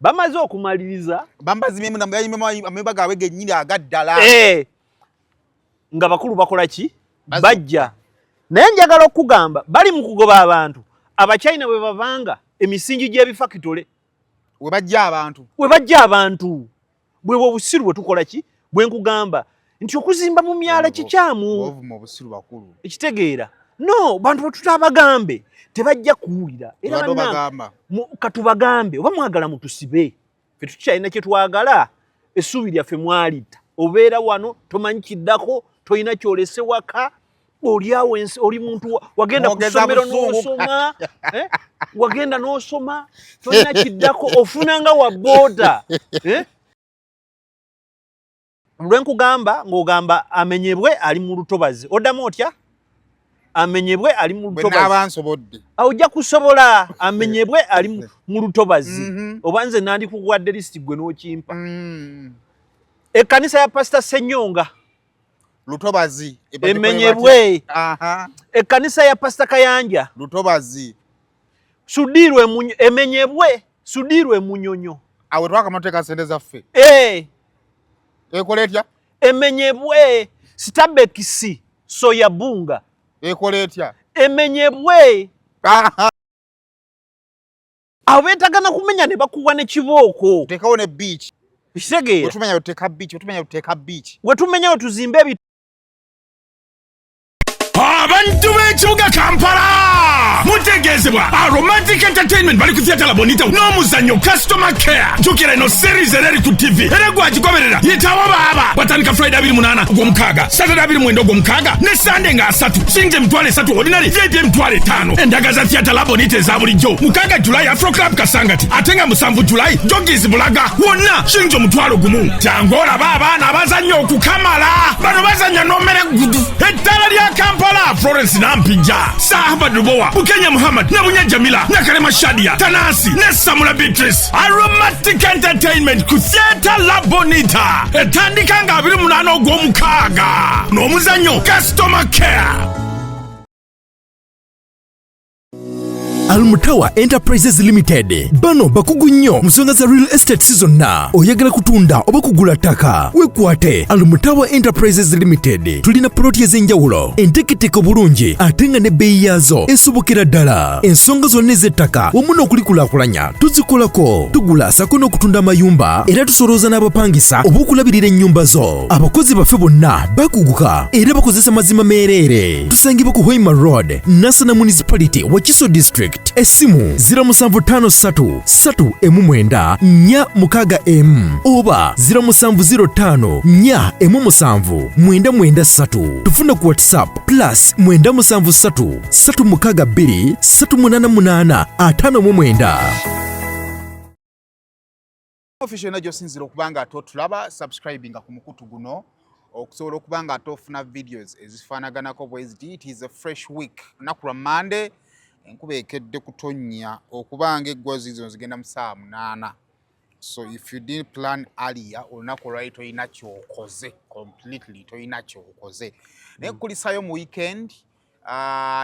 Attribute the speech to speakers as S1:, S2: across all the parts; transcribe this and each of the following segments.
S1: Bamaze okumaliriza.
S2: Bambazimyemu amayumba gaabwe gennyini agaddala.
S1: Eh. Nga bakulu bakola ki? Bajja. Naye njagala okugamba bali mu kugoba abantu. Abachina bwe bavanga emisingi gy'ebifakitole.
S2: We bajja abantu.
S1: We bajja abantu. Bwe obusiru bwe tukola ki? Bwe nkugamba nti okuzimba mu myala kikyamu.
S2: Ovuma obusiru bakulu.
S1: Ekitegeera. No, bantu bwe tutabagambe tebajja kuwulira. Era
S2: bannange
S1: katubagambe oba mwagala mutusibe. Ffe tukyalina kye twagala, essuubi lyaffe mwalitta. Obeera wano tomanyi kiddako, tolina kyolese waka, oli awo ensi, oli muntu wagenda ku ssomero n'osoma, eh? Wagenda n'osoma, tolina kiddako, ofuna nga wa booda. Eh? Lwe nkugamba ng'ogamba amenyebwe ali mu lutobazi. Oddamu otya? Amenyebwe ali mu lutobazi.
S2: Bwe naaba nsobodde.
S1: Awo ojja kusobola amenyebwe ali mu lutobazi. Oba nze nandikuwadde lisiti gwe n'okimpa. Ekkanisa ya Pastor Ssenyonga.
S2: Lutobazi.
S1: Emenyebwe. Ekkanisa ya Pastor Kayanja.
S2: Lutobazi.
S1: Sudirwe emenyebwe. Sudirwe Munyonyo.
S2: Awo twakamateeka ssente zaffe.
S1: Eh.
S2: Ekola etya?
S1: Emenyebwe. Stabexi soya bunga.
S2: Ekola etya?
S1: Emenyebwe. Awo beetagana kumenya ne bakuwa ne kibooko.
S2: Teekawo ne beach.
S1: Kitegeera.
S2: Wetumenya wetuteeka beach, wetumenya wetuteeka beach.
S1: Wetumenya wetuzimba ebi
S3: Abantu b'ekibuga Kampala mutegeezebwa Aromatic Entertainment bali ku Theatre La Bonita n'omuzannyo Customer Care. Jjukira eno series era eri ku TV era gwagigoberera yitawo baaba. Batandika Friday 28 ogw'omukaaga, Saturday 29 ogw'omukaaga ne Sunday nga 3. Singa 30,000 ordinary, VIP 50,000. Endaga za Theatre La Bonita eza bulijjo 6 July Afro Club Kasangati, ate nga 7 July Joggies Bulaga, wonna shilingi 10,000. Jangu olaba abaana abazannya okukamala. Bano bazannya n'omera gudu. Ettala lya Kampala, Florence Nampijja, Sir Ahmad Lubowa, Bukenya Muhammad, Nabunya Jamila, Nakalema Shadia, Tanasi ne Samula Beatrice. Aromatic Entertainment ku Theatre La Bonita etandika nga 28 ogw'omukaaga n'omuzannyo Customer Care.
S4: Almutawa Enterprises Limited bano bakugu nnyo mu nsonga za real estate zonna. Oyagala kutunda oba kugula ttaka, wekwate Almutawa Enterprises Limited. Tulina poloti ez'enjawulo enteeketeeke obulungi ate nga n'ebbeeyi yaazo esobokera ddala. Ensonga zonna ez'ettaka wamu n'okulikulaakulanya tuzikolako. Tugula sako n'okutunda amayumba era tusolooza n'abapangisa oba okulabirira ennyumba zo. Abakozi baffe bonna bakuguka era bakozesa mazima meereere. Tusangibwa ku Hoima Road, Nansana Municipality, Wakiso District. Essimu 0753 3 9 4 6 M oba 0705 4 7 9 3. Tufuna ku WhatsApp plus 973 362 388 59.
S2: Official yonna gy'osinziira okuba nga ate otulaba, subscribinga ku mukutu guno okusobola okuba nga ate ofuna videos ezifaanaganako bwe ziti. It is a fresh week, lunaku lwa Monday, enkuba ekedde kutonnya okuba nga eggwa zino zigenda mu ssaawa 8. So if you didn't plan earlier, olunaku olwali tolina ky'okoze, completely tolina ky'okoze. Naye kulisayo mu weekend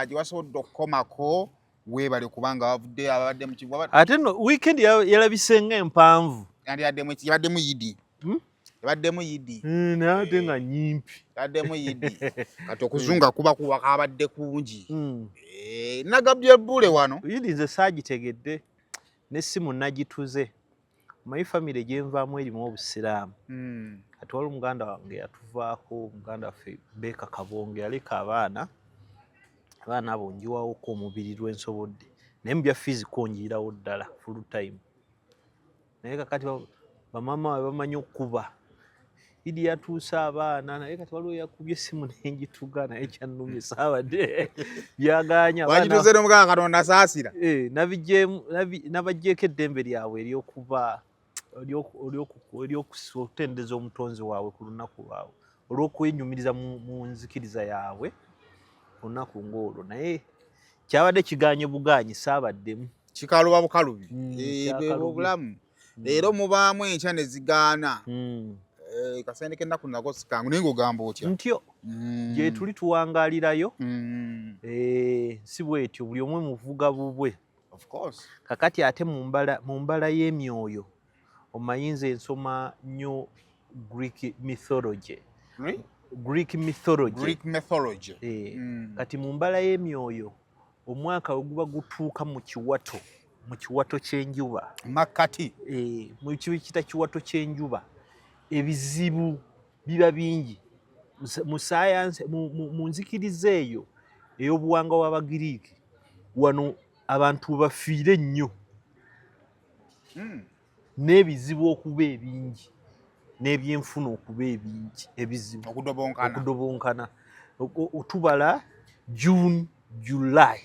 S2: gye wasobodde okukomako, weebale kubanga wavudde ababadde mu kibuga.
S1: Ate no weekend yalabise ng'empanvu.
S2: Yabaddemu Yidi. Yabaddemu Yidi.
S1: Naye ate nga nnyimpi.
S2: Yabaddemu Yidi. Kati okuzunga kuba kuba kabadde kungi. Na Gabriel Bule wano.
S1: Yidi nze saagitegedde n'essimu nagituze. Omanyi famire gye nvaamu erimu Obusiraamu. Kati waliwo muganda wange yatuvaako, muganda waffe Beeka Kabonge yaleka abaana. Abaana abo njiwawoko omubiri lwensobodde. Naye mu bya fees ko njiyirawo ddala full time. Naye kakati bamaama baabwe bamanyi okkuba. Idi yatuuse abaana naye kati waliwo yakubye essimu n'engituga naye kyannumye saabadde byagaanya.
S2: Wagituze n'omugamba Katonda saasira.
S1: Nabaggyeeko eddembe lyabwe ery'okuba ery'okutendereza omutonzi waabwe ku lunaku lwabwe olw'okwenyumiriza mu nzikiriza yaabwe ku lunaku ng'olwo. Naye kyabadde kigaanye bugaanyi saabaddemu.
S2: Kikaluba bukalubi. Obulamu. Leero mubaamu enkya ne zigaana. Kasente k'ennaku nako sikangu naye ng'ogamba otya?
S1: Ntyo. Gye tuli tuwangaalirayo. Si bwetyo buli omu muvuga bubwe.
S2: Of course.
S1: Kakati ate mu mbala y'emyoyo. Omanyi nze nsoma nnyo Greek mythology.
S2: Greek?
S1: Greek mythology.
S2: Greek mythology.
S1: Eh, Kati mu mbala y'emyoyo, omwaka we guba gutuuka mu kiwato ky'enjuba,
S2: Makkati.
S1: Eh, mu kibikita kiwato ky'enjuba, ebizibu biba bingi mu science, mu nzikiriza eyo ey'obuwangwa bw'Abagiriiki. Wano abantu bafiire nnyo n'ebizibu okuba ebingi, n'ebyenfuna okuba ebingi, ebizibu.
S2: Okudobonkana.
S1: Okudobonkana. Tubala June, July,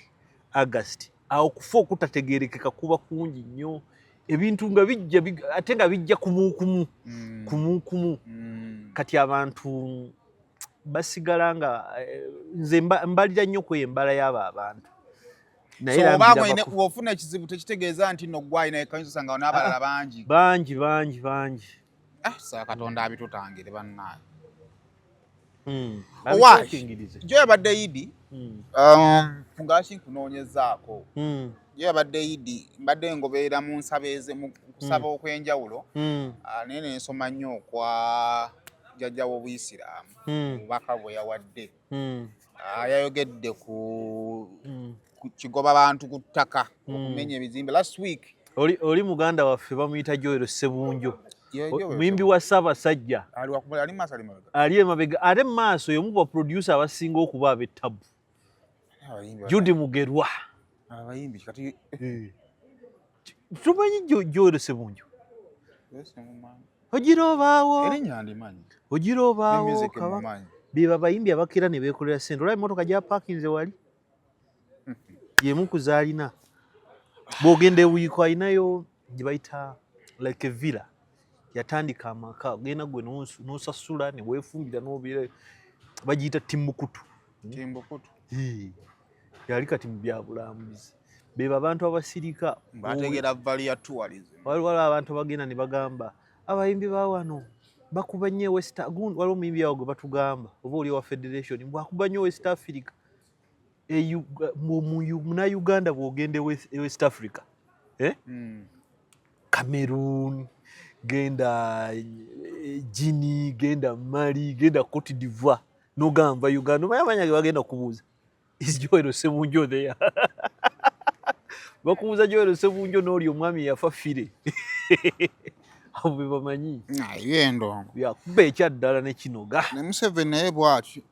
S1: August, awo kufa okutategerekeka kuba kungi nnyo, ebintu nga bijja ate nga bijja kumukumu kumukumu. Kati abantu basigala nga nze mbalira nnyo kweyo embala y'abo abantu, naye
S2: So
S1: era
S2: obanga
S1: mbiraba
S2: bw'ofuna ekizibu, tekitegeeza nti nno gwalina ekkanisa, osanga n'abalala bangi.
S1: Bangi, bangi, bangi.
S2: Ah, saa Katonda abitutangire, bannange. Owaayi,
S1: Babituukingirize.
S2: jo yabadde Idi, ngaki nkunoonyezaako. Jo yabadde Idi, mbadde ngoberera mu nsaba eze, mu kusaba okw'enjawulo, naye nensoma nnyo okwa jjajja w'obuyisiraamu, obubaka bwe yawadde. Yayogedde ku kigoba bantu ku ttaka, okumenya ebizimbe last week.
S1: Oli muganda waffe bamuyita Joel Sebunjo.
S2: Ye- Joel
S1: Muyimbi wa Ssaabasajja.
S2: Ali wakuba, ali maaso, ali mabega?
S1: Ali emabega, ate mu maaso y'omu ku baproducer abasinga okuba ab'ettabu.
S2: Abayimbi.
S1: Jude Mugerwa.
S2: Abayimbi kati.
S1: Tumanyi Joel Sebunjo.
S2: Yes, mumanyi.
S1: Ogira obaawo.
S2: Erinnya ndimanyi.
S1: Ogira obaawo.
S2: Ne music
S1: Kabaka.
S2: mumanyi.
S1: Be babayimbi abakira ne beekolera ssente. Olaba emmotoka gyapakinze wali yemu ku zaalina. Bw'ogenda ebuyiiko, alinayo gye bayita like a villa. Yatandika amaka, ogenda gwe n'osasula ne weefumbira n'obeera, bagiyita Timukutu.
S2: Timbukutu.
S1: Hii. Yali kati mu byabulambuzi. Beba abantu abasirika.
S2: Bategeera value ya tourism.
S1: Waliwo abantu abagenda ne bagamba abayimbi ba wano bakuba nnyo e West waliwo omuyimbi awo gwe batugamba, oba oli wa federation, bwakuba nnyo West Africa. Munauganda bw'ogenda e West Africa, eh? Cameroon, genda Guinea, genda Mali, genda Cote d'Ivoire, n'ogamba Uganda, omanyi amanya ge bagenda kubuuza? Is Joel Sebunjo there? Bakubuuza Joel Sebunjo n'oli omwami yafa fire, abo be bamanyi.
S2: Naye endongo.
S1: Yakuba ekyaddala ne kinoga.
S2: Ne Museveni naye bw'atyo.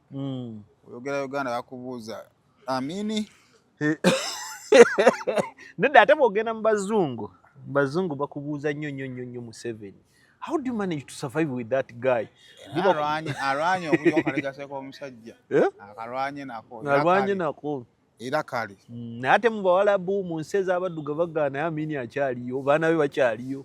S2: Oyogera Uganda, bakubuuza Amini.
S1: Nedda, ate bw'ogenda mu bazungu bakubuuza nnyo nnyo nnyo nnyo Museveni. How do you manage to survive with that guy?
S2: Alwanye okulya okalegaseko omusajja.
S1: Eh?
S2: Akalwanye nako.
S1: Alwanye nako.
S2: Era kale.
S1: Naye ate mu Bawalabu, mu nsi ez'abaddugavu, bagaana, naye Amini akyaliyo, baana be bakyaliyo.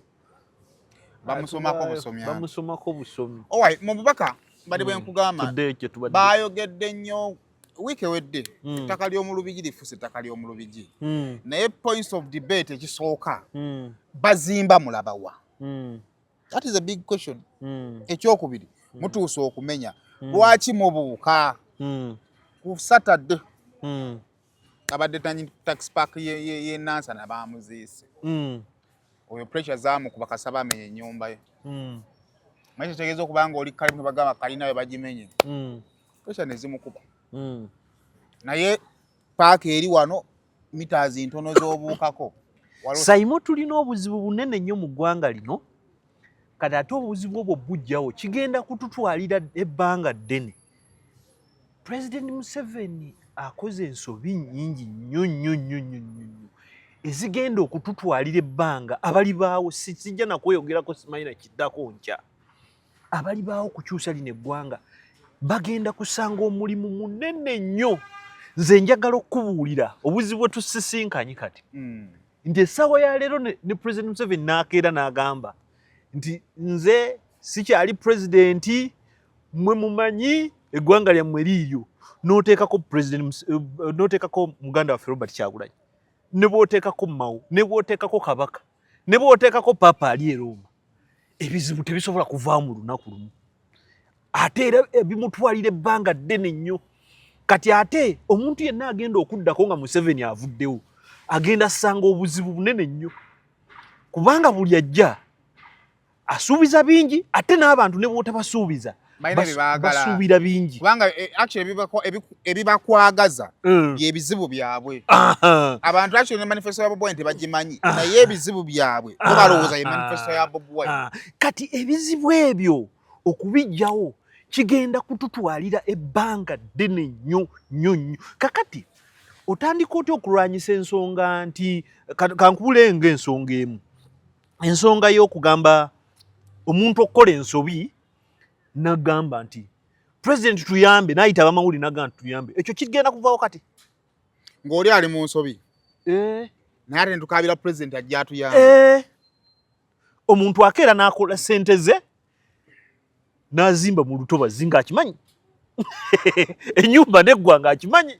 S2: Bamusomako busomi.
S1: Bamusomako busomi.
S2: Owai, mu bubaka mbadde bwe nkugamba,
S1: Tuddeyo kye tubadde.
S2: Bayogedde nnyo wiiki ewedde, ettaka ly'omu Lubigi lifuuse ettaka ly'omu Lubigi. Naye points of debate ekisooka, bazimba mulabawa? That is a big question. Ekyokubiri, mutuuse okumenya, lwaki mubuuka ku Saturday? Abadde tanyi taxi park ye Nansana bamuziise. Oyo pressure zamukuba kasaba amenye ennyumba ye. Manyi kitegeeza okuba nga oli kalimu, bagamba kalina we bagimenye. Pressure ne zimukuba. Naye paaka eri wano meters ntono z'obuukako.
S1: Saimo, tulina obuzibu bunene nnyo mu ggwanga lino. Kati ate obuzibu obwo bujjawo kigenda kututwalira ebbanga ddene. President Museveni akoze ensobi nnyingi nnyo nnyo nnyo nnyo nnyo nnyo ezigenda okututwalira ebbanga. Abali baawo, sijja nakweyogerako, simanyi nakiddako nkya, abali baawo okukyusa lino eggwanga bagenda kusanga omulimu munene nnyo. Nze njagala okukubuulira obuzibu bwe tusisinkanye kati, nti essaawa ya leero ne President Museveni n'akeera n'agamba nti nze sikyali pulezidenti, mmwe mumanyi eggwanga lyammwe liiryo, n'oteekako president n'oteekako muganda waffe Robert Kyagulanyi, ne bw'oteekako Mao, ne bw'oteekako Kabaka, ne bw'oteekako Papa ali e Roma, ebizibu tebisobola kuvaamu mu lunaku lumu. Ate era bimutwalira ebbanga ddene nnyo. Kati ate omuntu yenna agenda okuddako nga Museveni avuddewo agenda assanga obuzibu bunene nnyo, kubanga buli ajja Asuubiza bingi, ate n'abantu ne bw'otabasuubiza basuubira bingi,
S2: kubanga actually ebibakwagaza byebizibu byabwe. Abantu actually ne manifesto ya Bobi Wine tebagimanyi, naye ebizibu byabwe bo balowooza ye manifesto ya Bobi Wine.
S1: Kati ebizibu ebyo okubijjawo kigenda kututwalira ebbanga ddene nnyo nnyo nnyo. Kakati otandika otya okulwanyisa ensonga nti kankubule ng'ensonga emu, ensonga y'okugamba omuntu okukola ensobi nagamba nti president tuyambe, nayita abamawulire nagamba nti tuyambe, ekyo kigenda kuvaawo kati
S2: ng'oli ali mu nsobi naye ate netukaabira president ajja atuyambe.
S1: Omuntu akeera n'akola ssente ze n'azimba mu lutobazi ng'akimanyi ennyumba neggwa ng'akimanyi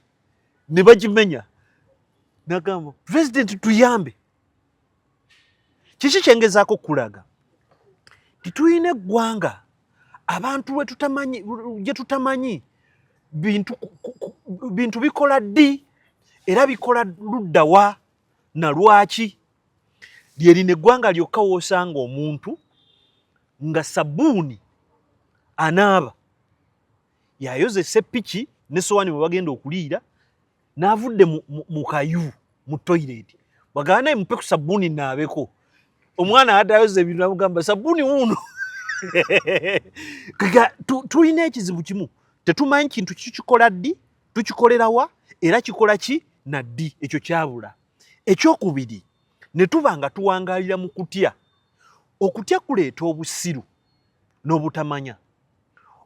S1: ne bagimenya, nagamba president tuyambe. Kiki kyengezaako okulaga? Titulina eggwanga abantu gye tutamanyi bintu bikola ddi era bikola luddawa na lwaki. Lyerina eggwanga lyokka w'osanga omuntu nga sabbuuni anaaba yayozesa epiki ne sowaani mwe bagenda okuliira, n'avudde mu kayu mu toilet, bagamba naye mupe ku sabbuuni naabeko. Omwana adde ayoza ebintu namugamba sabbuuni wuuno. Tulina ekizibu kimu, tetumanyi kintu kikikola ddi, tukikolerawa, era kikola ki na ddi. Ekyo kyabula. Ekyokubiri, ne tuba nga tuwangaalira mu kutya. Okutya kuleeta obusiru n'obutamanya.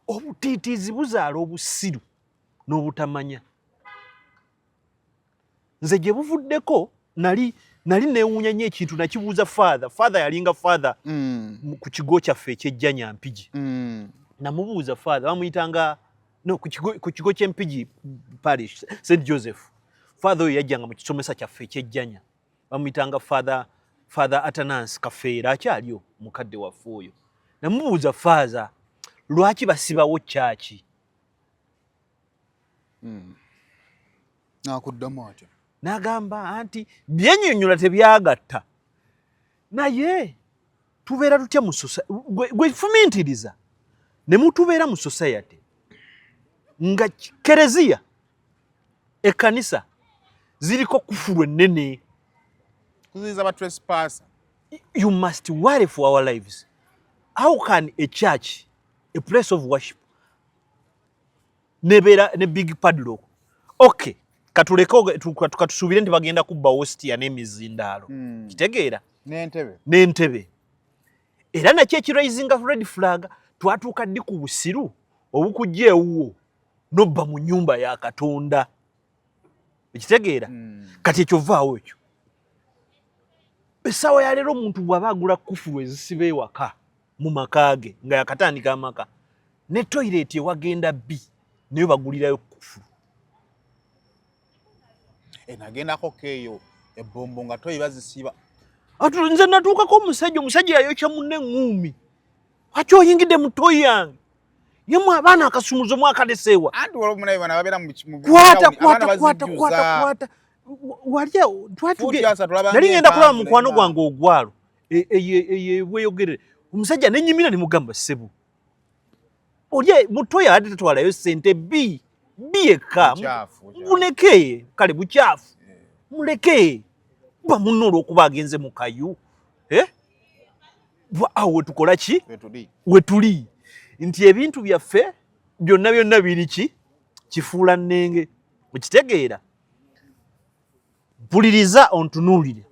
S1: Obutiitiizi buzaala obusiru n'obutamanya. Nze gye buvuddeko nali neewuunya nnyo ekintu nakibuuza father. Father yalinga father ku kigo kyaffe ekyejjanya Mpigi. Namubuuza father, bamuyitanga no ku kigo ky'Empigi parish St Joseph. Father oyo yajjanga mu kisomesa kyaffe ekyejjanya, bamuyitanga Father Atanans Kafeera, akyaliyo mukadde waffe oyo. Namubuuza, father, lwaki basibawo kyaki?
S2: Nakuddamu atya?
S1: N'agamba anti byennyonnyola tebyagatta, naye tubeera tutya mu gwe fumintiriza ne mutubeera mu society nga kereziya, ekkanisa ziriko kufulu ennene
S2: kuziyiza ba trespasser.
S1: You must worry for our lives. How can a church, a place of worship, nebeera ne big padlock? Okay, katuleke, katusuubire nti bagenda kubba hostia n'emizindaalo. Kitegeera?
S2: N'entebe.
S1: N'entebe. Era nakyo ekiraisinga red flag, twatuuka ddi ku busiru obukujja ewuwo nobba mu nyumba ya Katonda? Ekitegeera? Kati ekyo vaawo ekyo. Essaawa ya leero omuntu bw'aba agula kufulu ezisiba ewaka mu maka ge nga yakatandika amaka, ne toilet ewagenda bbi naye bagulirayo kufulu.
S2: Nagendako keeyo ebbombo nga toyi bazisiba.
S1: Nze natuukako omusajja yayokya munne eŋŋuumi. Lwaki oyingidde mu toyi yange? Yemwe abaana akasumuzo mwakaleseewa?
S2: Anti waliwo munaye bana babeera mu
S1: kwata
S2: town,
S1: kwata
S2: abaana
S1: kwata
S2: bazijjuza.
S1: Kwata kwata wali
S2: Fuuti 30 tulaba
S1: nali ngenda kulaba
S2: ng'empanvu
S1: mukwano
S2: naye
S1: gwange ogwalo eyo bweyogerere omusajja nenyimira nemugamba, ssebo, oli mutoyi abadde tatwalayo sente bbi bbi yekka.
S2: Bukyafu, bukyafu.
S1: Muleke, kale bukyafu, muleke ba munno olw'okuba agenze mu kayu. Eh? Awo wetukola ki?
S2: Wetuli.
S1: Wetuli nti ebintu byaffe byonna byonna biri ki kifuula nnenge. Okitegeera? Mpuliriza ontunuulire.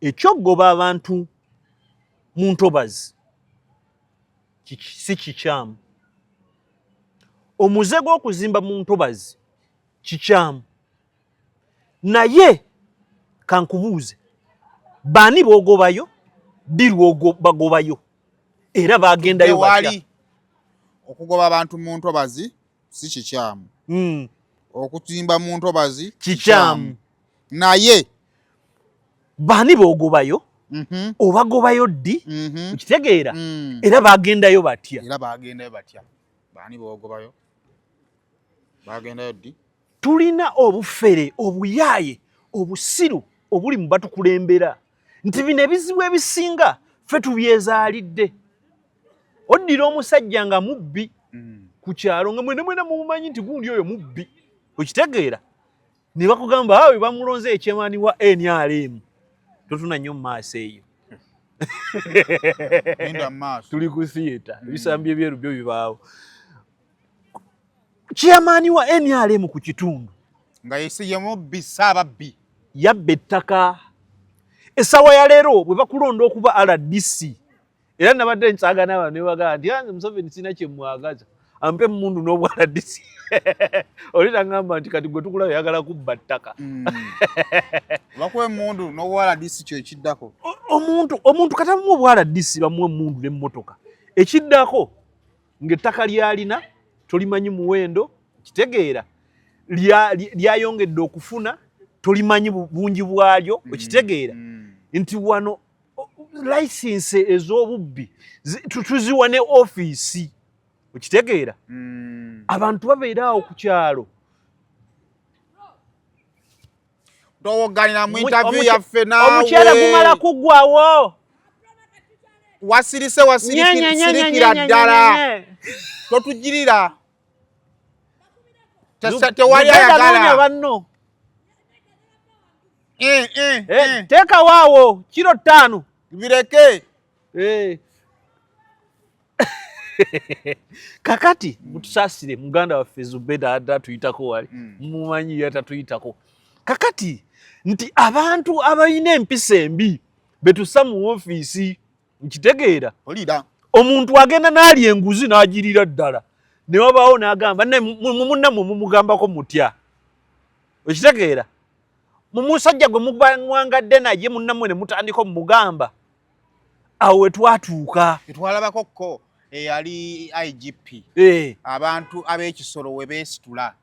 S1: Ekyokugoba abantu mu ntobazi si kikyamu. Omuze gw'okuzimba mu ntobazi kikyamu, naye kankubuuze, baani boogobayo, ddi lwobagobayo, era bagendayo batya?
S2: Tewali okugoba abantu mu ntobazi si kikyamu. Okuzimba mu ntobazi
S1: kikyamu.
S2: Naye
S1: Baani boogobayo? Obagobayo ddi? Okitegeera? Era bagendayo batya?
S2: Era bagendayo batya? Baani boogobayo, bagendayo ddi?
S1: Tulina obufere, obuyaaye, obusiru obuli mu batukulembera nti bino ebizibu ebisinga. Ffe tubyezaalidde. Oddira omusajja nga mubbi ku kyalo, nga mwena mwena mumumanyi nti gundi oyo mubbi, okitegeera, ne bakugamba awe bamulonze ekyemaani wa NRM. Totuna nnyo mu maaso eyo.
S2: Genda mu maaso.
S1: Tuli ku theatre, ebisambi ebyeru byo bibaawo. Chairman wa NRM ku kitundu
S2: nga yesi ye mubbi, saababbi.
S1: Yabba ettaka. Essaawa ya leero bwe bakulonda okuba RDC, era nabadde nsaaga n'abantu ne bagamba nti anze Museveni sirina kye mwagaza, ampe emmundu n'obwa RDC. Oli nagamba nti kati gwe tukulaba oyagala kubba ttaka.
S2: Bakuwa emmundu n'obwa RDC, kyo ekiddako.
S1: Omuntu kati amuwa obwa RDC, bamuwa emmundu n'emmotoka, ekiddako ng'ettaka lyalina tolimanyi muwendo, kitegeera, lyayongedde okufuna tolimanyi bungi bwalyo, okitegeera, nti wano license ez'obubbi tuziwa ne ofiisi, okitegeera. Abantu babeera awo ku kyalo.
S2: Towoganira mu interview yaffe naawe.
S1: Omukyala gumala kuggwawo.
S2: Wasirise, wasirikira ddala, totugirira. Tewali ayagala.
S1: Banno.
S2: Eh, eh, eh.
S1: Teekawo awo kiro 5.
S2: Bireke.
S1: Kakati mutusaasire muganda waffe Zubeda adda atuyitako wali. Mumanyi yatatuyitako. Kakati nti abantu abalina empisa embi betussa mu ofiisi, nkitegeera.
S2: Olira.
S1: Omuntu agenda n'alya enguzi n'agirira ddala, ne wabaawo n'agamba munnammwe mumugambako mutya, okitegeera, mu musajja gwe mubamwangadde naye munnammwe ne mutandika omugamba. Awo we twatuuka.
S2: Twalabako ko eyali IGP, abantu ab'ekisolo we beesitula,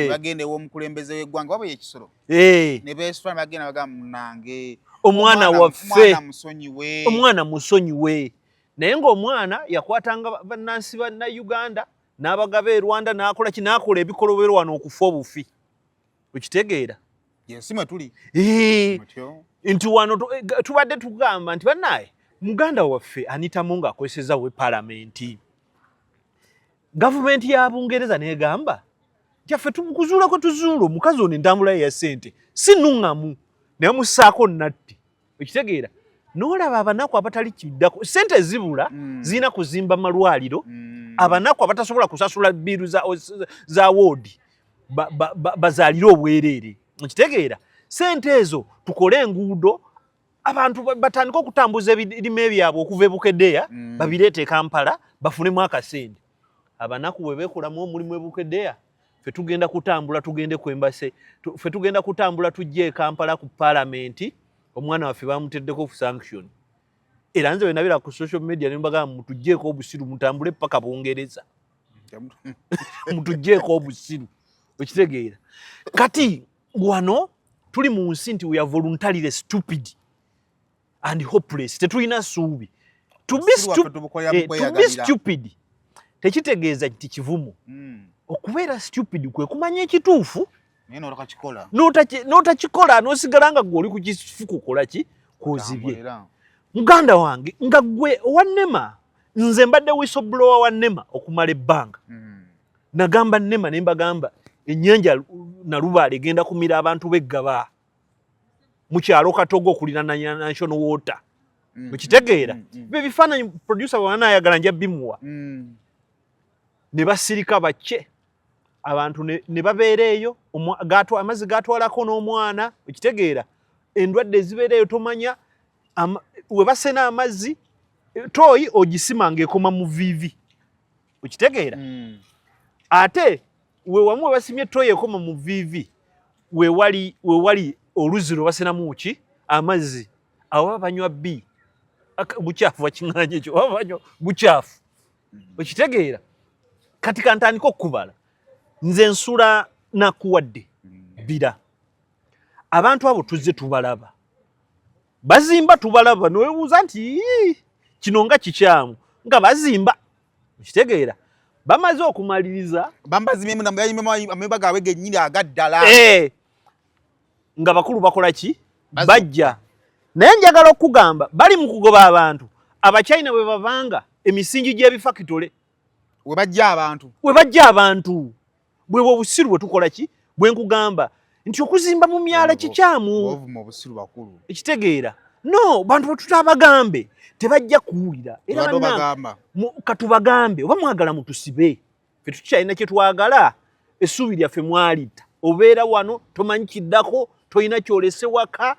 S2: bagenda ew'omukulembeze w'eggwanga waba ekisolo, ne beesitula ne bagenda bagamba, "Munange,
S1: omwana waffe,
S2: omwana musonyiwe."
S1: Omwana musonyiwe. Naye ng'omwana yakwatanga bannansi bannayuganda n'abagaba e Rwanda, n'akola ki, n'akola ebikolobero wano okufa obufi, okitegeera.
S2: Yensi mwe tuli.
S1: Nti wano tubadde tugamba nti bannaye muganda waffe Anita Among akozesezza we paalamenti, gavumenti ya Bungereza n'egamba nti affe tukuzuula kwe tuzuula omukazi ono entambula ye ya ssente si nnuŋŋamu, naye mussaako natti, okitegeera. N'olaba abanaku abatali kiddako, ssente zibula, zirina kuzimba malwaliro, abanaku abatasobola kusasula bill za woodi bazaalire obwereere, okitegeera. Ssente ezo tukole enguudo, abantu batandike okutambuza ebirime byabwe okuva e Bukedea, babireete e Kampala bafunemu akasente. Abanaku bwe beekolamu omulimu e Bukedea, ffe tugenda kutambula tugende ku embassy, ffe tugenda kutambula tujje e Kampala ku paalamenti. Omwana waffe bamuteddeko ku sanction. Era nze bwe ku social media ne mbagamba, mutugjeeko obusiru, mutambule paka Bungereza, mutugjeeko obusiru, okitegeera. Kati wano tuli mu nsi nti we are voluntarily stupid and hopeless, tetulina ssuubi. To be stupid tekitegeeza nti kivumo. Okubeera stupid kwe kumanya ekituufu n'otakikola, n'osigala nga gwe oli ku kifu kukola ki kwozibye. Muganda wange, nga gwe owa NEMA, nze mbadde whistleblower wa NEMA okumala ebbanga. Nagamba NEMA ne mbagamba ennyanja Nalubaale egenda kumira abantu b'eggaba mu kyalo Katogo okuliraana National Water, okitegeera. Be bifaananyi producer bw'anaayagala nja bimuwa. Ne basirika bakke abantu ne babeera eyo, amazzi gatwalako n'omwana, okitegeera. Endwadde ezibeera eyo tomanya we basena amazzi, toyi ogisima ng'ekoma mu viivi, okitegeera. Ate we wamu we basimye toyi ekoma mu viivi, we wali oluzzi lwe basenamu ki amazzi, awo baba banywa bbi bukyafu, bakiŋŋaanya ekyo baba banywa bukyafu, okitegeera. Kati kantandika okukubala, nze nsula nakuwadde bira, abantu abo tuzze tubalaba bazimba, tubalaba nowebuuza nti, "Kino nga kikyamu," nga bazimba, okitegeera, bamaze okumaliriza.
S2: Bambazimyemu gaabwe gennyini agaddala.
S1: Eh, nga bakulu bakola ki, bajja. Naye njagala okugamba bali mu kugoba abantu. Abachina bwe babanga emisingi gy'ebifakitole
S2: we bajja abantu,
S1: we bajja abantu, bwe obusiru bwe tukola ki, bwe nkugamba nti okuzimba mu myala kikyamu.
S2: Ovuma obusiru bakulu.
S1: Ekitegeera no bantu bwe tutabagambe tebajja kuwulira. Era
S2: Tubadde
S1: bannange,
S2: obagamba.
S1: Katubagambe oba mwagala mutusibe, ffe tukyalina kye twagala. Essuubi lyaffe mwalitta. Obeera wano tomanyi kiddako, tolina kyolese waka,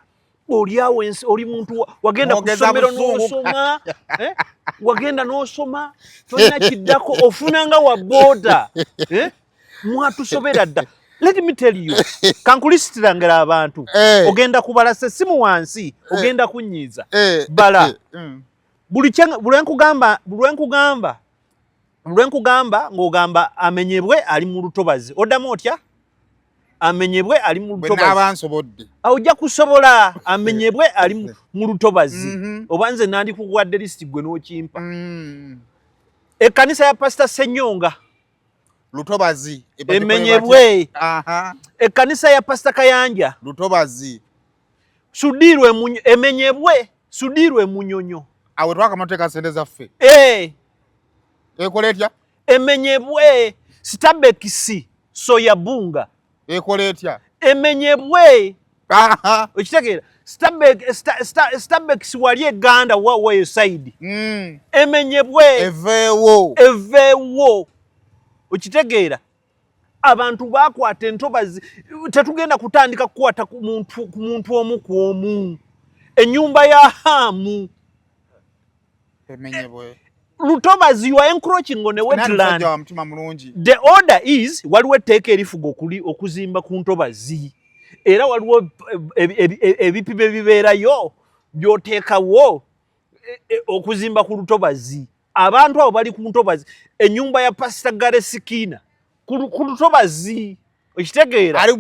S1: oli awo ensi, oli muntu wagenda ku
S2: Mwogeza
S1: ssomero
S2: busungu.
S1: n'osoma, eh? Wagenda n'osoma, tolina kiddako, ofunanga wa booda, eh? Mwatusobera dda. Let me tell you, kankulisitirangira abantu. Ogenda kubala sesimu wansi, ogenda kunyiiza. Bala. Buli buli lwenkugamba ng'ogamba amenyebwe ali mu lutobazi, oddamu otya? Amenyebwe ali mu
S2: Bwe
S1: lutobazi.
S2: naaba nsobodde.
S1: Ojja kusobola. Amenyebwe ali mu lutobazi. Oba nze nandikuwadde lisiti gwe n'okimpa. Ekkanisa ya Pasita Senyonga.
S2: Lutobazi.
S1: Emenyebwe.
S2: Aha.
S1: Ekkanisa ya Pasita Kayanja.
S2: Lutobazi.
S1: Sudiirwe emenyebwe. Sudiirwe Emunyonyo.
S2: Awe twakamateeka sente zaffe. Ekola etya?
S1: Emenyebwe. Stabex Soyabunga.
S2: Ekola etya?
S1: Emenyebwe.
S2: Aha.
S1: Okitegeera? Stabex wali eganda waweyo side. Emenyebwe.
S2: Eveewo.
S1: Eveewo. Okitegeera? Abantu bakwata entobazi, tetugenda kutandika kukwata ku muntu omu ku omu. Ennyumba ya Hamu.
S2: Emenyebwe.
S1: Lutobazi, you are encroaching on a
S2: Nani
S1: wetland.
S2: musajja wa mutima mulungi.
S1: The order is, waliwo etteeka erifuga okuzimba ku ntobazi, era waliwo ebipimo ebibeerayo by'oteekawo okuzimba ku lutobazi. Abantu abo bali ku ntobazi. Ennyumba ya Pasita Garesikina ku lutobazi, okitegeera?
S2: Ali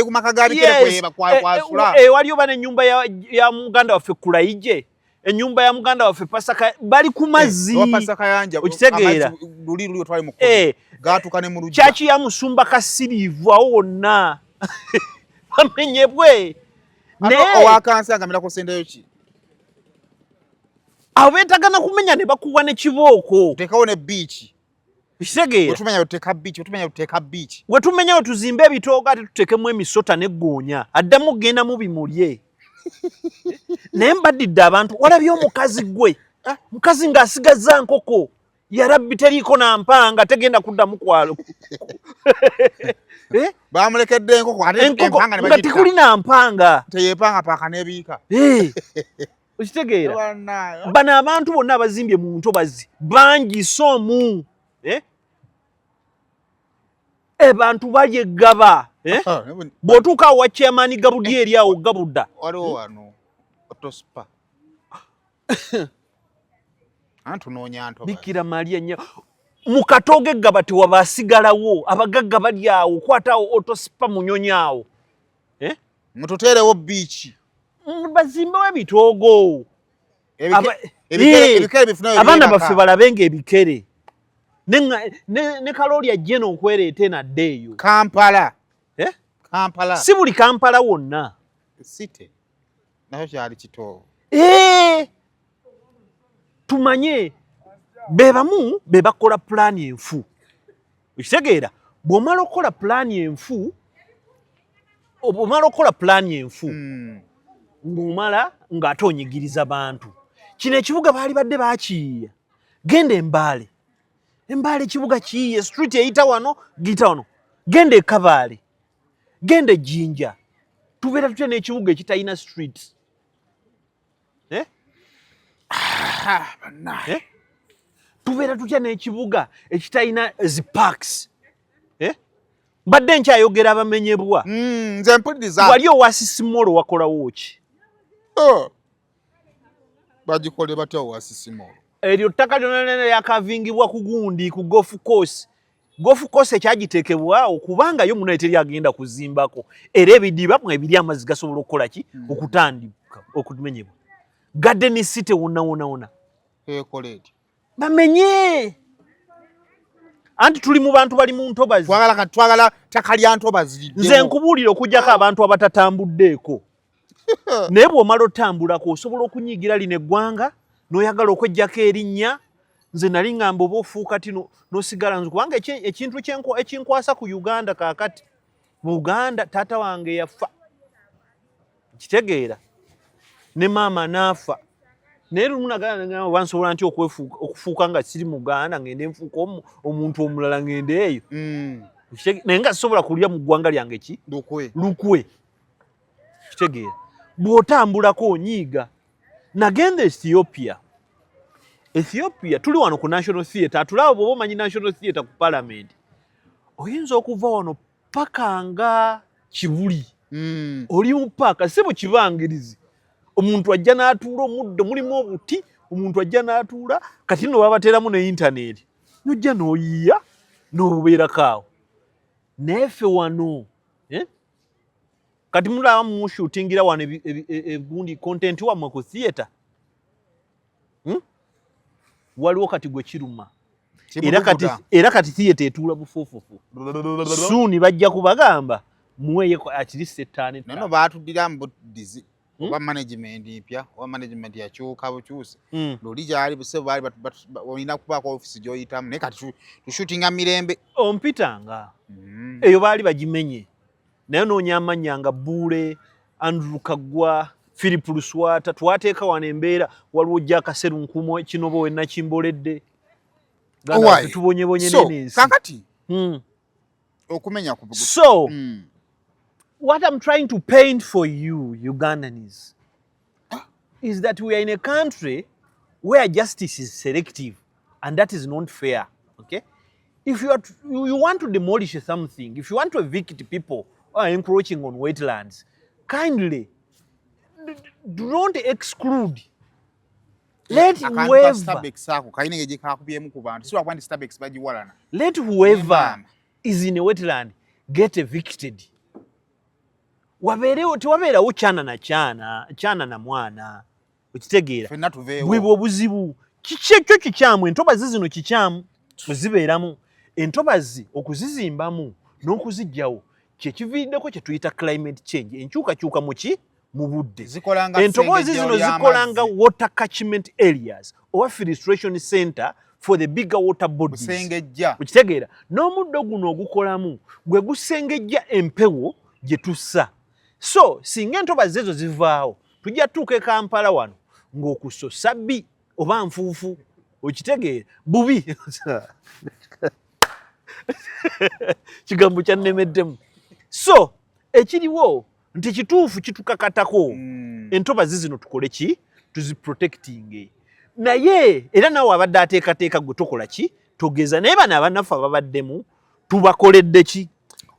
S2: ku maka ga bikere.
S1: Yes.
S2: Kweba kwasula.
S1: Waliyo bana ennyumba ya muganda waffe Kulayije, ennyumba ya muganda waffe Pasaka, bali ku mazzi.
S2: Owa Pastor Kayanja.
S1: Okitegeera?
S2: Amazzi luli twali mu gaatuka ne mu lujja.
S1: Kyaki ya Musumba Kasiriivu, awo wonna bamenyebwe.
S2: Ate
S1: Naye
S2: owa kansi agamira sente ki?
S1: Abo beetagana kumenya ne bakuwa ne kibooko.
S2: Teekawo ne beach.
S1: Okitegeera?
S2: Wetumenya tuteeka beach, wetumenya tuteeka beach.
S1: Wetumenya we tuzimbe ebitoogo, ate tuteekemu emisota n'eggoonya, addamu okugenda mu bimulye. Naye mbadidde abantu, walabye omukazi gwe mukazi ng'asigazza nkoko, yarabbi, teriiko nampanga, tegenda kuddamu kwalo. Eh?
S2: Bamulekedde enkoko ate
S1: Enkoko
S2: empanga ne
S1: nga
S2: bagitta.
S1: tekuli nampanga.
S2: Teyepanga paaka n'ebiika.
S1: Eh, okitegeera?
S2: Bannaayo.
S1: Bano abantu bonna abazimbye mu ntobazi bangi somu, eh? Abantu balya eggaba, eh?
S2: Ah,
S1: Bw'otuuka awo wa chairman Gabudi eri awo Gabudda.
S2: Waliwo wano Auto Spa, anti tunoonya ntobazi.
S1: Bikira Maria nnyo, mu katoogo eggaba tewabasigalawo, abagagga bali awo. Kwata awo Auto Spa Munyonyi awo, eh?
S2: Mututeerewo beach.
S1: Bazimbewo ebitoogo.
S2: Ebikere bifunayo
S1: Abaana
S2: byebaka.
S1: baffe balabe nga ebikere ne kalooli ajje n'okwereeta enadde eyo.
S2: Kampala.
S1: Eh?
S2: Kampala.
S1: Si buli Kampala wonna.
S2: City nakyo kyali kitoogo.
S1: Eh! Tumanye be bamu be bakola pulaani enfu. Okitegeera? Bw'omala okukola pulaani enfu, omala okukola pulaani enfu, ng'omala ng'ate onyigiriza bantu. Kino ekibuga baali badde bakiyiiya. Genda Embaale, Embaale ekibuga kiyiiye, street eyita wano giyita wano. Genda Ekabaale, genda Ejjinja. Tubeera tutya n'ekibuga ekitalina street, eh?
S2: Ah, bannange.
S1: Eh? Tubeera tutya n'ekibuga ekitalina zi parks, eh? Mbadde nkyayogera abamenyebwa.
S2: Nze mpuliriza.
S1: Wali owa Sisimolo wakolawo ki?
S2: Oh. Bagikole batya owa Sisimolo?
S1: Eryo ttaka lyonna lyonna lyakavingibwa ku gundi, ku golf course. Golf course ekyagiteekebwawo kubanga yo munaye teri agenda kuzimbako, era ebidiba mwebiri amazzi gasobola okukola ki? Okutandika okumenyebwa. Garden City wonna wonna wonna.
S2: Ekola etya?
S1: Bamenye, anti tuli mu bantu bali mu ntobazi.
S2: Twagala kati, twagala ttaka lya ntobazi liddemu.
S1: Nze nkubuulira, okugjako abantu abatatambuddeeko, naye bw'omala otambulako osobola okunyiigira lino eggwanga. N'oyagala okweggyako erinnya. Nze nali ŋŋamba oba ofuuka ti n'osigala nze, kubanga ekintu ekinkwasa ku Uganda kaakati, mu Uganda taata wange yafa, kitegeera, ne maama n'afa, naye lumu nagamba, oba nsobola nti okufuuka nga siri Muganda, ngende nfuuka omuntu omulala, ngende eyo. Naye nga sisobola kulya mu ggwanga lyange ki
S2: lukwe.
S1: Lukwe, kitegeera, bw'otambulako onyiiga. Nagenda Ethiopia. Ethiopia, tuli wano ku National Theatre, atulaba bw'oba omanyi National Theatre ku Parliament, oyinza okuva wano paka nga Kibuli. Oli mu paaka, si mu kibangirizi, omuntu ajja n'atuula, omuddo mulimu obuti, omuntu ajja n'atuula. Kati nno babateeramu ne intaneti, nojja n'oyiiya n'obubeerako awo. Naye ffe wano, eh? Kati mulaba mushootingira wano egundi content wammwe ku theatre, Waliwo kati gwe kiruma era kati, era kati theatre etuula bufuufufu. Soon bajja kubagamba muweeyeko at least ettaano.
S2: Nono baatuddira mu buddizi oba management mpya, oba management yakyuka bukyusi. Luli gyali busebo baali olina kubaako ofisi gy'oyitamu, naye kati tushootinga mirembe.
S1: Ompitanga eyo baali bagimenye, naye noonya amannya nga Buule, Andrew Kaggwa, Philip Luswata, twateeka wano embeera. Waliwo Jack Serunkumo Kinobo we Nakimboledde.
S2: Owai.
S1: Tubonyebonye
S2: So
S1: n'ensi.
S2: Kakati okumenya ku
S1: So what I'm trying to paint for you Ugandans is that we are in a country where justice is selective, and that is not fair. Okay? If you, are to, you want to demolish something, if you want to evict people who are encroaching on wetlands, kindly do not exclude. Let
S2: Akantu ka
S1: whoever,
S2: Stabex ako kalina engeri gye kakubyemu ku bantu, si lwakuba nti Stabex bagiwalana.
S1: Let whoever
S2: Maama.
S1: is in a wetland get evicted. Wabeerewo, tewabeerawo kyana na kyana, kyana na mwana, okitegeera?
S2: Ffenna tuveewo.
S1: Bwebwe obuzibu. Kiki ekyo kikyamu? Entobazi zino kikyamu kuzibeeramu, entobazi okuzizimbamu n'okuzijjawo kyekiviiriddeko kye tuyita climate change, enkyukakyuka muki mu budde.
S2: Zikola nga
S1: Entobazi
S2: ssengejjero
S1: zino zikola nga
S2: ly'amazzi.
S1: water catchment areas oba filtration center for the bigger water bodies.
S2: Busengejja.
S1: Okitegeera? N'omuddo guno ogukolamu gwe gusengejja empewo gye tussa. So singa entobazi ezo zivaawo, tujja tutuuka e Kampala wano ng'okusosa bbi oba nfuufu, okitegeera, bubi kigambo kyannemeddemu. So ekiriwo nti kituufu kitukakatako entobazi zino tukole ki? Tuziprotectinge. Naye era naawe abadde ateekateeka, gwe tokola ki? Togeza. Naye bano abannaffe ababaddemu tubakoledde ki?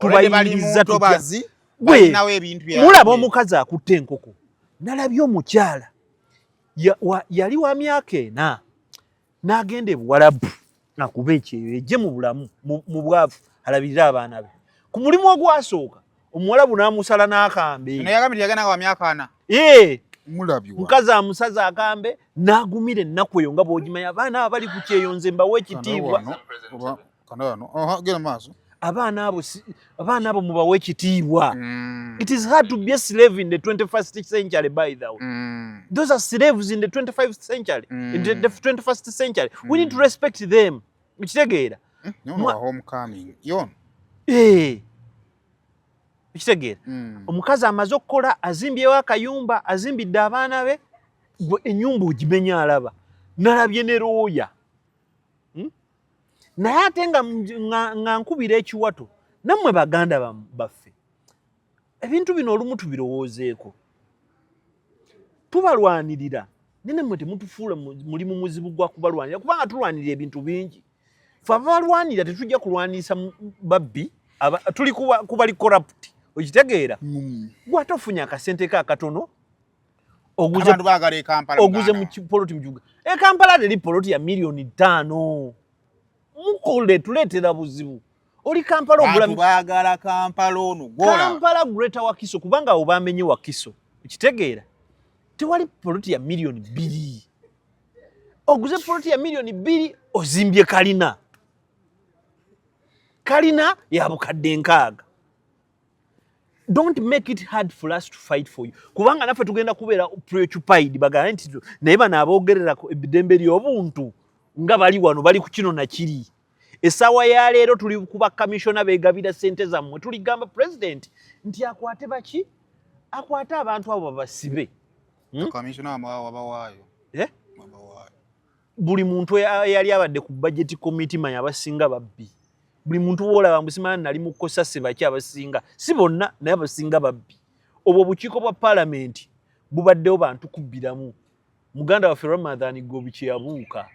S2: Already bali mu
S1: Tubayingiriza tutya?
S2: ntobazi,
S1: Gwe,
S2: balinawo ebintu byabwe.
S1: Mulaba omukazi akutte enkoko, nalabye omukyala yali wa myaka 40 n'agenda e Buwalabu akuba ekyeyo ejje mu bulamu mu bwavu alabirire abaana be. Ku mulimu ogwasooka omuwalabu n'amusala n'akambe.
S2: Naye yagambye nti yagenda wa myaka 40.
S1: Ee.
S2: Mulabye wa.
S1: Mukazi amusaza akambe n'agumira ennaku eyo nga bw'ogimanya. Abaana abo bali ku kyeyo, nze mbawa ekitiibwa.
S2: Kano wano, oba, kano wano. Oha, genda maaso.
S1: Abaana abo mubawe ekitiibwa. It is hard to be a slave in the 21st century, by the way. Those are slaves in the 25th century. In the 21st century. We need to respect them. Okitegeera?
S2: Yono wa homecoming. Yono.
S1: Eh. Okitegeera? Omukazi amaze okukola, azimbyewo akayumba, azimbidde abaana be, gwe ennyumba ogimenya alaba. Nalabye ne looya. Naye ate nga nkubira ekiwato, nammwe baganda baffe, ebintu bino olumu tubirowoozeeko. Tubalwanirira, naye nammwe temutufuula mulimu muzibu gwa kubalwanirira, kubanga tulwanirira ebintu bingi. Ffe abalwanirira tetujja kulwanisa babbi, tuli kubali corrupt, okitegeera? Gwe ate ofunye akasente ke akatono,
S2: Abantu baagala e Kampala,
S1: oguze
S2: muganda.
S1: Mu poloti mu kibuga. E Kampala teri poloti ya 5 miliyoni. Mukole tuleetera buzibu. Oli Kampala ogula
S2: Bantu baagala Kampala ono gw'olaba.
S1: Kampala Greater Wakiso, kubanga awo bamenye Wakiso, okitegeera? Tewali poloti ya 2 miliyoni. Oguze poloti ya 2 miliyoni, ozimbye kalina, kalina ya bukadde 60. Don't make it hard for us to fight for you, kubanga naffe tugenda kubeera preoccupied, bagambe nti naye bano aboogerera eddembe ly'obuntu nga bali wano, bali ku kino nakiri. Essaawa ya leero tuli kuba kamishona beegabira ssente zammwe. Tuligamba president nti akwate baki, akwate abantu abo babasibe.
S2: Kamishona wabawaayo.
S1: Eh?
S2: Wabawaayo.
S1: Buli muntu eyali abadde ku budget committee, manya abasinga babbi. Buli muntu woolaba mbusimanya nali mu kosase baki, abasinga, si bonna, naye abasinga babbi. Obwo obukiiko bwa paalamenti bubaddewo bantu kubbiramu. Muganda waffe Ramadhan Gobi kyeyabuuka,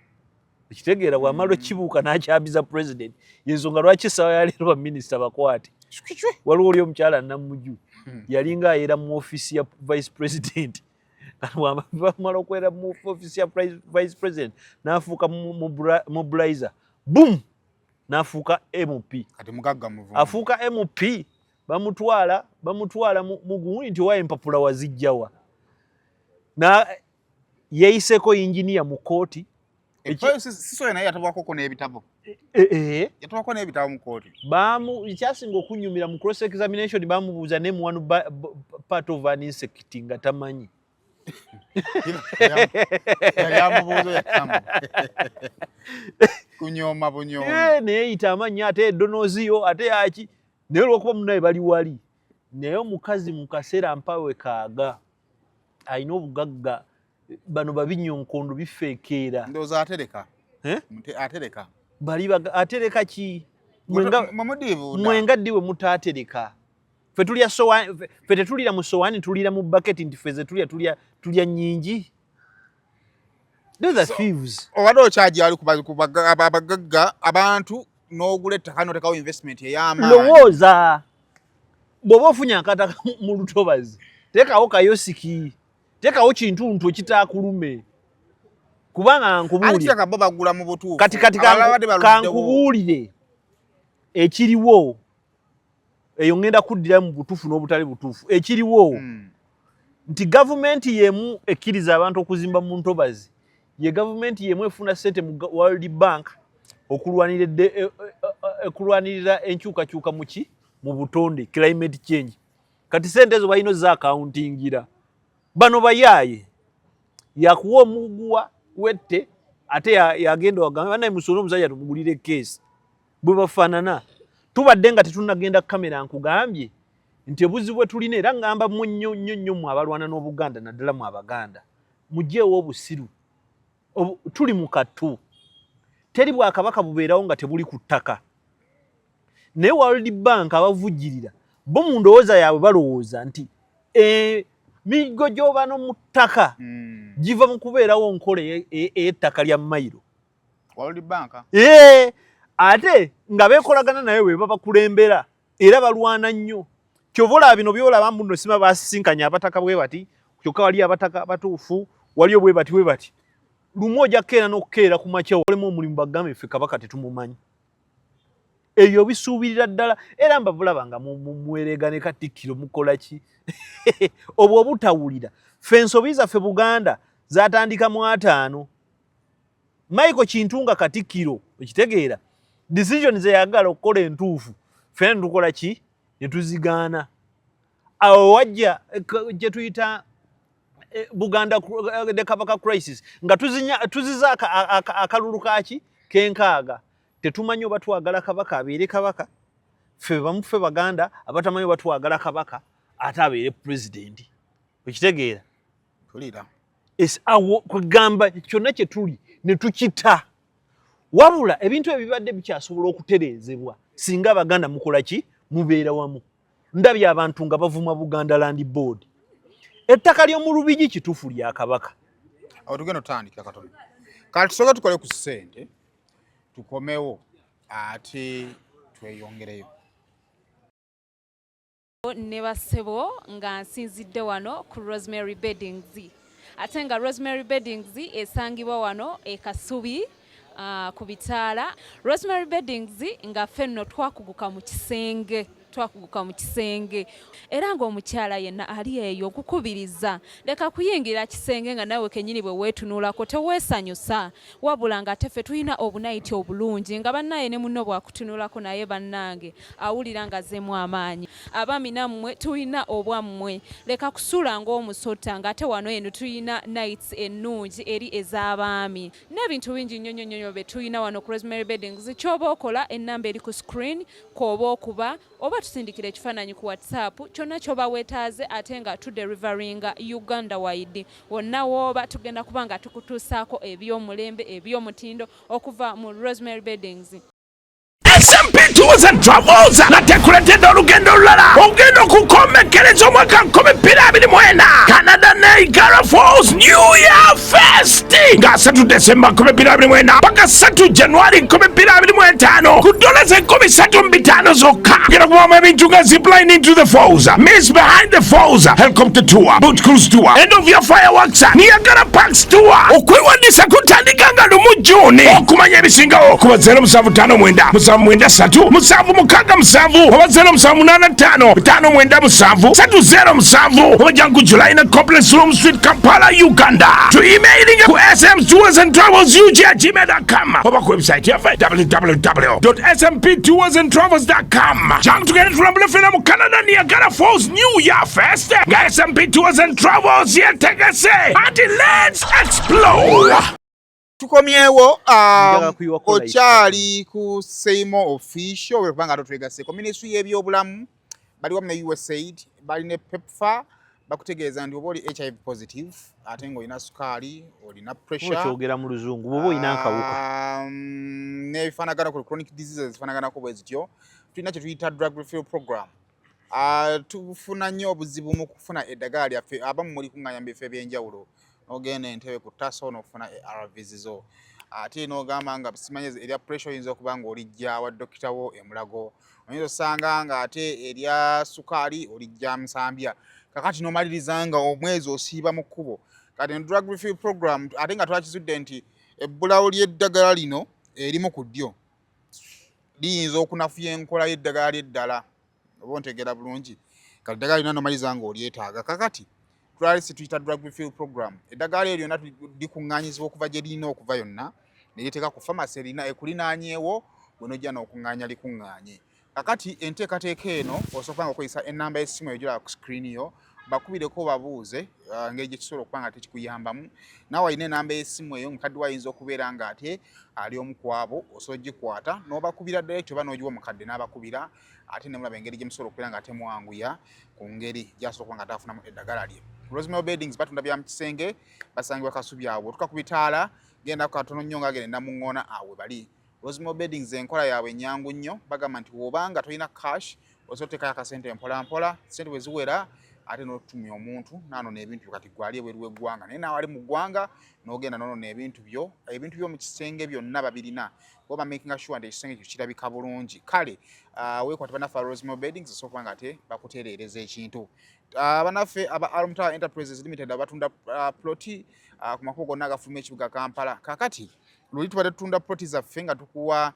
S1: ekitegeera bw'amala okibuuka n'akyabiza president. Yensonga lwaki essaawa ya leero baminisita bakwate. Waliwo oli omukyala Namuju, yalinga ayera mu ofiisi ya vice president. Bamala okwera mu ofiisi ya vice president, n'afuuka mobilizer, boom, n'afuuka MP.
S2: Kati mugagga muvumu.
S1: Afuuka MP, bamutwala mu gundi nti owa empapula wazijjawa, na yeeyiseko yinginiya mu kooti.
S2: Sisoyo naye yatabwakoko n'ebitabo.
S1: Eh.
S2: Yatabwako n'ebitabo mu kooti.
S1: Bamu ekyasinga okunyumira mu cross examination, bamubuuza name one part of an insect, nga tamanyi.
S2: Yali amubuuza yatamu kunyooma bunyooma.
S1: Eh, naye yita amannya, ate edonoziyo, ate yaki, naye olwokuba munaye bali wali naye omukazi mu kaseera mpawe kaaga alina obugagga. Bano babinyonkondo bifeekeera.
S2: Ndowooza atereka.
S1: Eh?
S2: Atereka.
S1: Bali atereka ki?
S2: Mwemudiibuuda.
S1: Mwenga ddi we mutaatereka? Ffe tulya sowaani, ffe tetulira mu sowaani, tulira mu baketi, nti ffe ze tulya, tulya nnyingi. Those are thieves.
S2: Obadde okyajja ali ku abagagga, abantu n'ogula ettaka n'otekawo investment ey'amaanyi.
S1: Lowooza bw'oba ofunye akataka mu lutobazi, teekawo kayosiki, teekawo kintuntu ekitaakulume, kubanga
S2: Ali
S1: nkubuulire
S2: kiraka bo bagula mu butuufu.
S1: Kati
S2: Abalala babadde baluddewo.
S1: Kankubuulire ekiriwo. Eyo ngenda kuddira mu butuufu n'obutali butuufu. Ekiriwo nti gavumenti yemu ekkiriza abantu okuzimba mu ntobazi, ye gavumenti yemu efuna ssente mu World Bank okulwanirira okulwanirira enkyukakyuka muki mu butonde, climate change. Kati sente ezo balina ozaacountingira. Bano bayaaye, yakuwa omuguwa wette, ate yagenda wagambe banaye musuule omusajja tumugulire keesi. Bwe bafaanana tubadde nga tetunnagenda kamera. Nkugambye nti obuzibu bwe tulina, era ngamba mu nnyo nnyo nnyo mu abalwana n'Obuganda, naddala mu Abaganda, mugyewo obusiru. Tuli mu kattu. Teri bwakabaka bubeerawo nga tebuli ku ttaka. Naye World Bank abavujjirira bo mu ndowooza yaabwe balowooza nti emiggo gy'oba no mu ttaka giva mu kubeerawo nkola ey'ettaka lya mayiro.
S2: World Bank.
S1: Ee, ate nga beekolagana naye bwe babakulembera era balwana nnyo. Kyova olaba bino byolaba muno, sima basisinkanye abataka bwe bati, kyokka wali abataka batuufu waliyo bwe bati bwe bati. Lumu ojja kukeera n'okukeera ku makya olemu omulimu, bagambe ffe kabaka tetumumanyi. Ebyo bisuubirira ddala, era mbabulaba nga mwereega ne Katikkiro mukola ki? Obwo obutawulira. Ffe ensobi zaffe Buganda zatandika mu 50. Michael Kintu nga Katikkiro, okitegeera, decision ze yagala okukola entuufu, ffena ne tukola ki? Ne tuzigaana. Awo wajja gye tuyita Buganda the Kabaka crisis, nga tuziza akalulu kaki kenkaaga. Tetumanyi oba twagala kabaka abeere kabaka. Ffe bamu, ffe Baganda abatamanyi oba twagala kabaka ate abeere pulezidenti, okitegeera?
S2: Mpulira.
S1: Awo kwegamba kyonna kye tuli ne tukita. Wabula ebintu ebyo bibadde bikyasobola okutereezebwa singa Abaganda mukola ki? Mubeera wamu. Ndabye abantu nga bavuma Buganda Land Board. Ettaka ly'omu Lubigi kituufu lya kabaka.
S2: Awo tugenda otutandikira katono. Kati tusooke tukole ku ssente, tukomewo ate tweyongereyo.
S5: Ne bassebo, nga nsinzidde wano ku Rosemary Beddings, ate nga Rosemary Beddings esangibwa wano e Kasubi, ku bitaala. Rosemary Beddings, nga ffe nno twakuguka mu kisenge. Twakuguka mu kisenge era ng'omukyala yenna ali eyo nkukubiriza, leka kuyingira kisenge nga naawe kennyini bwe weetunulako teweesanyusa, wabula ng'ate ffe tulina obunayiti obulungi nga bannaye ne munno bw'akutunulako naye bannange awulira ng'azzeemu amaanyi. Abaami nammwe tulina obwammwe, leka kusula ng'omusota ng'ate wano eno tulina nights ennungi eri ez'abaami n'ebintu bingi nnyo nnyo nnyo bye tulina wano ku Rosemary Beddings. Ky'oba okola, ennamba eri ku screen kw'oba okuba oba tusindikira ekifaananyi ku WhatsApp, kyonna ky'oba weetaaze, ate nga tudeliveringa Uganda wide. Wonna wooba tugenda kuba nga tukutuusaako eby'omulembe, eby'omutindo okuva mu Rosemary Beddings.
S3: SMP Tours and Travels natekuletedde olugendo olulala olugendo okukomekkereza omwaka 2024, Canada Niagara Falls New Year Fest, nga 3 Desemba 2024 paka 3 Januari 2025, ku dola 3500 zokka. Genda kubamu ebintu nga zipline into the falls, miss behind the falls, helicopter tour, boat cruise tour, end of year fireworks, Niagara Parks tour. Okwewandiisa kutandika nga 1 Juni. Okumanya ebisingawo kuba 0759 793 767 oba 0785 597 307 oba jangu Julina Complex, Room Street, Kampala, Uganda. To emailing ku sm tours and travels ug at gmail.com oba ku website yaffe www smp tours and travels com. Jangu tugende tulambule ffena mu Canada Niagara Falls New Year Fest nga SMP Tours and Travels yetegese anti let's explore.
S2: Tukomyewo.
S1: Njagala kuyiwako light.
S2: Okyali ku Seimo Official wekubanga ate twegaseeko ministry y'ebyobulamu, bali wamu ne USAID, bali ne PEPFAR, bakutegeeza nti oba oli HIV positive ate ng'olina sukaali, olina pressure.
S1: Okyogera mu Luzungu, bw'oba olina akawuka.
S2: N'ebifaanagana ku chronic diseases ezifaanaganako bwe zityo, tulina kye tuyita drug refill program. Tufuna nnyo obuzibu mu kufuna eddagala lyaffe. Abamu muli kuŋŋaanya mu bifo ebyenjawulo, n'ogenda Entebe ku Taso n'okufuna ARVs zo, ate n'ogamba nga simanyi erya pressure oyinza okuba ng'olijja wa dokita wo emulago, oyinza osanga ng'ate erya sukaali olijja Nsambya. Kakati n'omaliriza nga omwezi osiiba mu kkubo. Kati ne drug refill program, ate nga twakizudde nti ebbulawo ly'eddagala lino erimu ku ddyo liyinza okunafuya enkola y'eddagala ly'eddala, oba ontegeera bulungi. Kati eddagala lyonna n'omaliriza ng'olyetaaga. Kakati twalisi tuyita drug refill program. Eddagala eryo lyonna likuŋŋaanyizibwa okuva gye lirina okuva yonna ne liteeka ku famasi erina ekulinaanyeewo, gwe n'ojja n'okuŋŋaanya likuŋŋaanye. Kakati enteekateeka eno osobola nga okozesa ennamba y'essimu eyo ku screen yo, bakubireko babuuze engeri gye kisobola okuba nga tekikuyambamu. Naawe alina enamba y'essimu eyo, mukadde we ayinza okubeera ng'ate ali omu ku abo, osobola ogikwata n'obakubira direct oba n'ogiwa omukadde n'abakubira, ate ne mulaba engeri gye musobola okubeera nga temwanguya ku ngeri gy'asobola okuba nga ate afunamu eddagala lye. Rosemary Beddings batunda bya mu kisenge, basangibwa Kasubi awo otuka ku bitaala, genda katono nnyo nga genda Namuŋŋoona, awo we bali. Rosemary Beddings enkola yaabwe ennyangu nnyo. Bagamba nti bw'obanga tolina cash, osobola oteekayo akasente mpola mpola, sente bwe ziwera ate n'otumya omuntu n'anona ebintu byo. Kati gwe ali ebweru w'eggwanga, naye naawe ali mu ggwanga n'ogenda n'onona ebintu byo, ebintu by'omu kisenge byonna babirina, bo bamakinga sure nti ekisenge kyo kirabika bulungi. Kale weekwate bannaffe aba Rosemary Beddings, osobola okuba nga ate bakutereereza ekintu. Bannaffe aba Almtower Enterprises Limited abatunda ploti ku makubo gonna agafuluma ekibuga Kampala. Kakati luli tubadde tutunda ploti zaffe nga tukuwa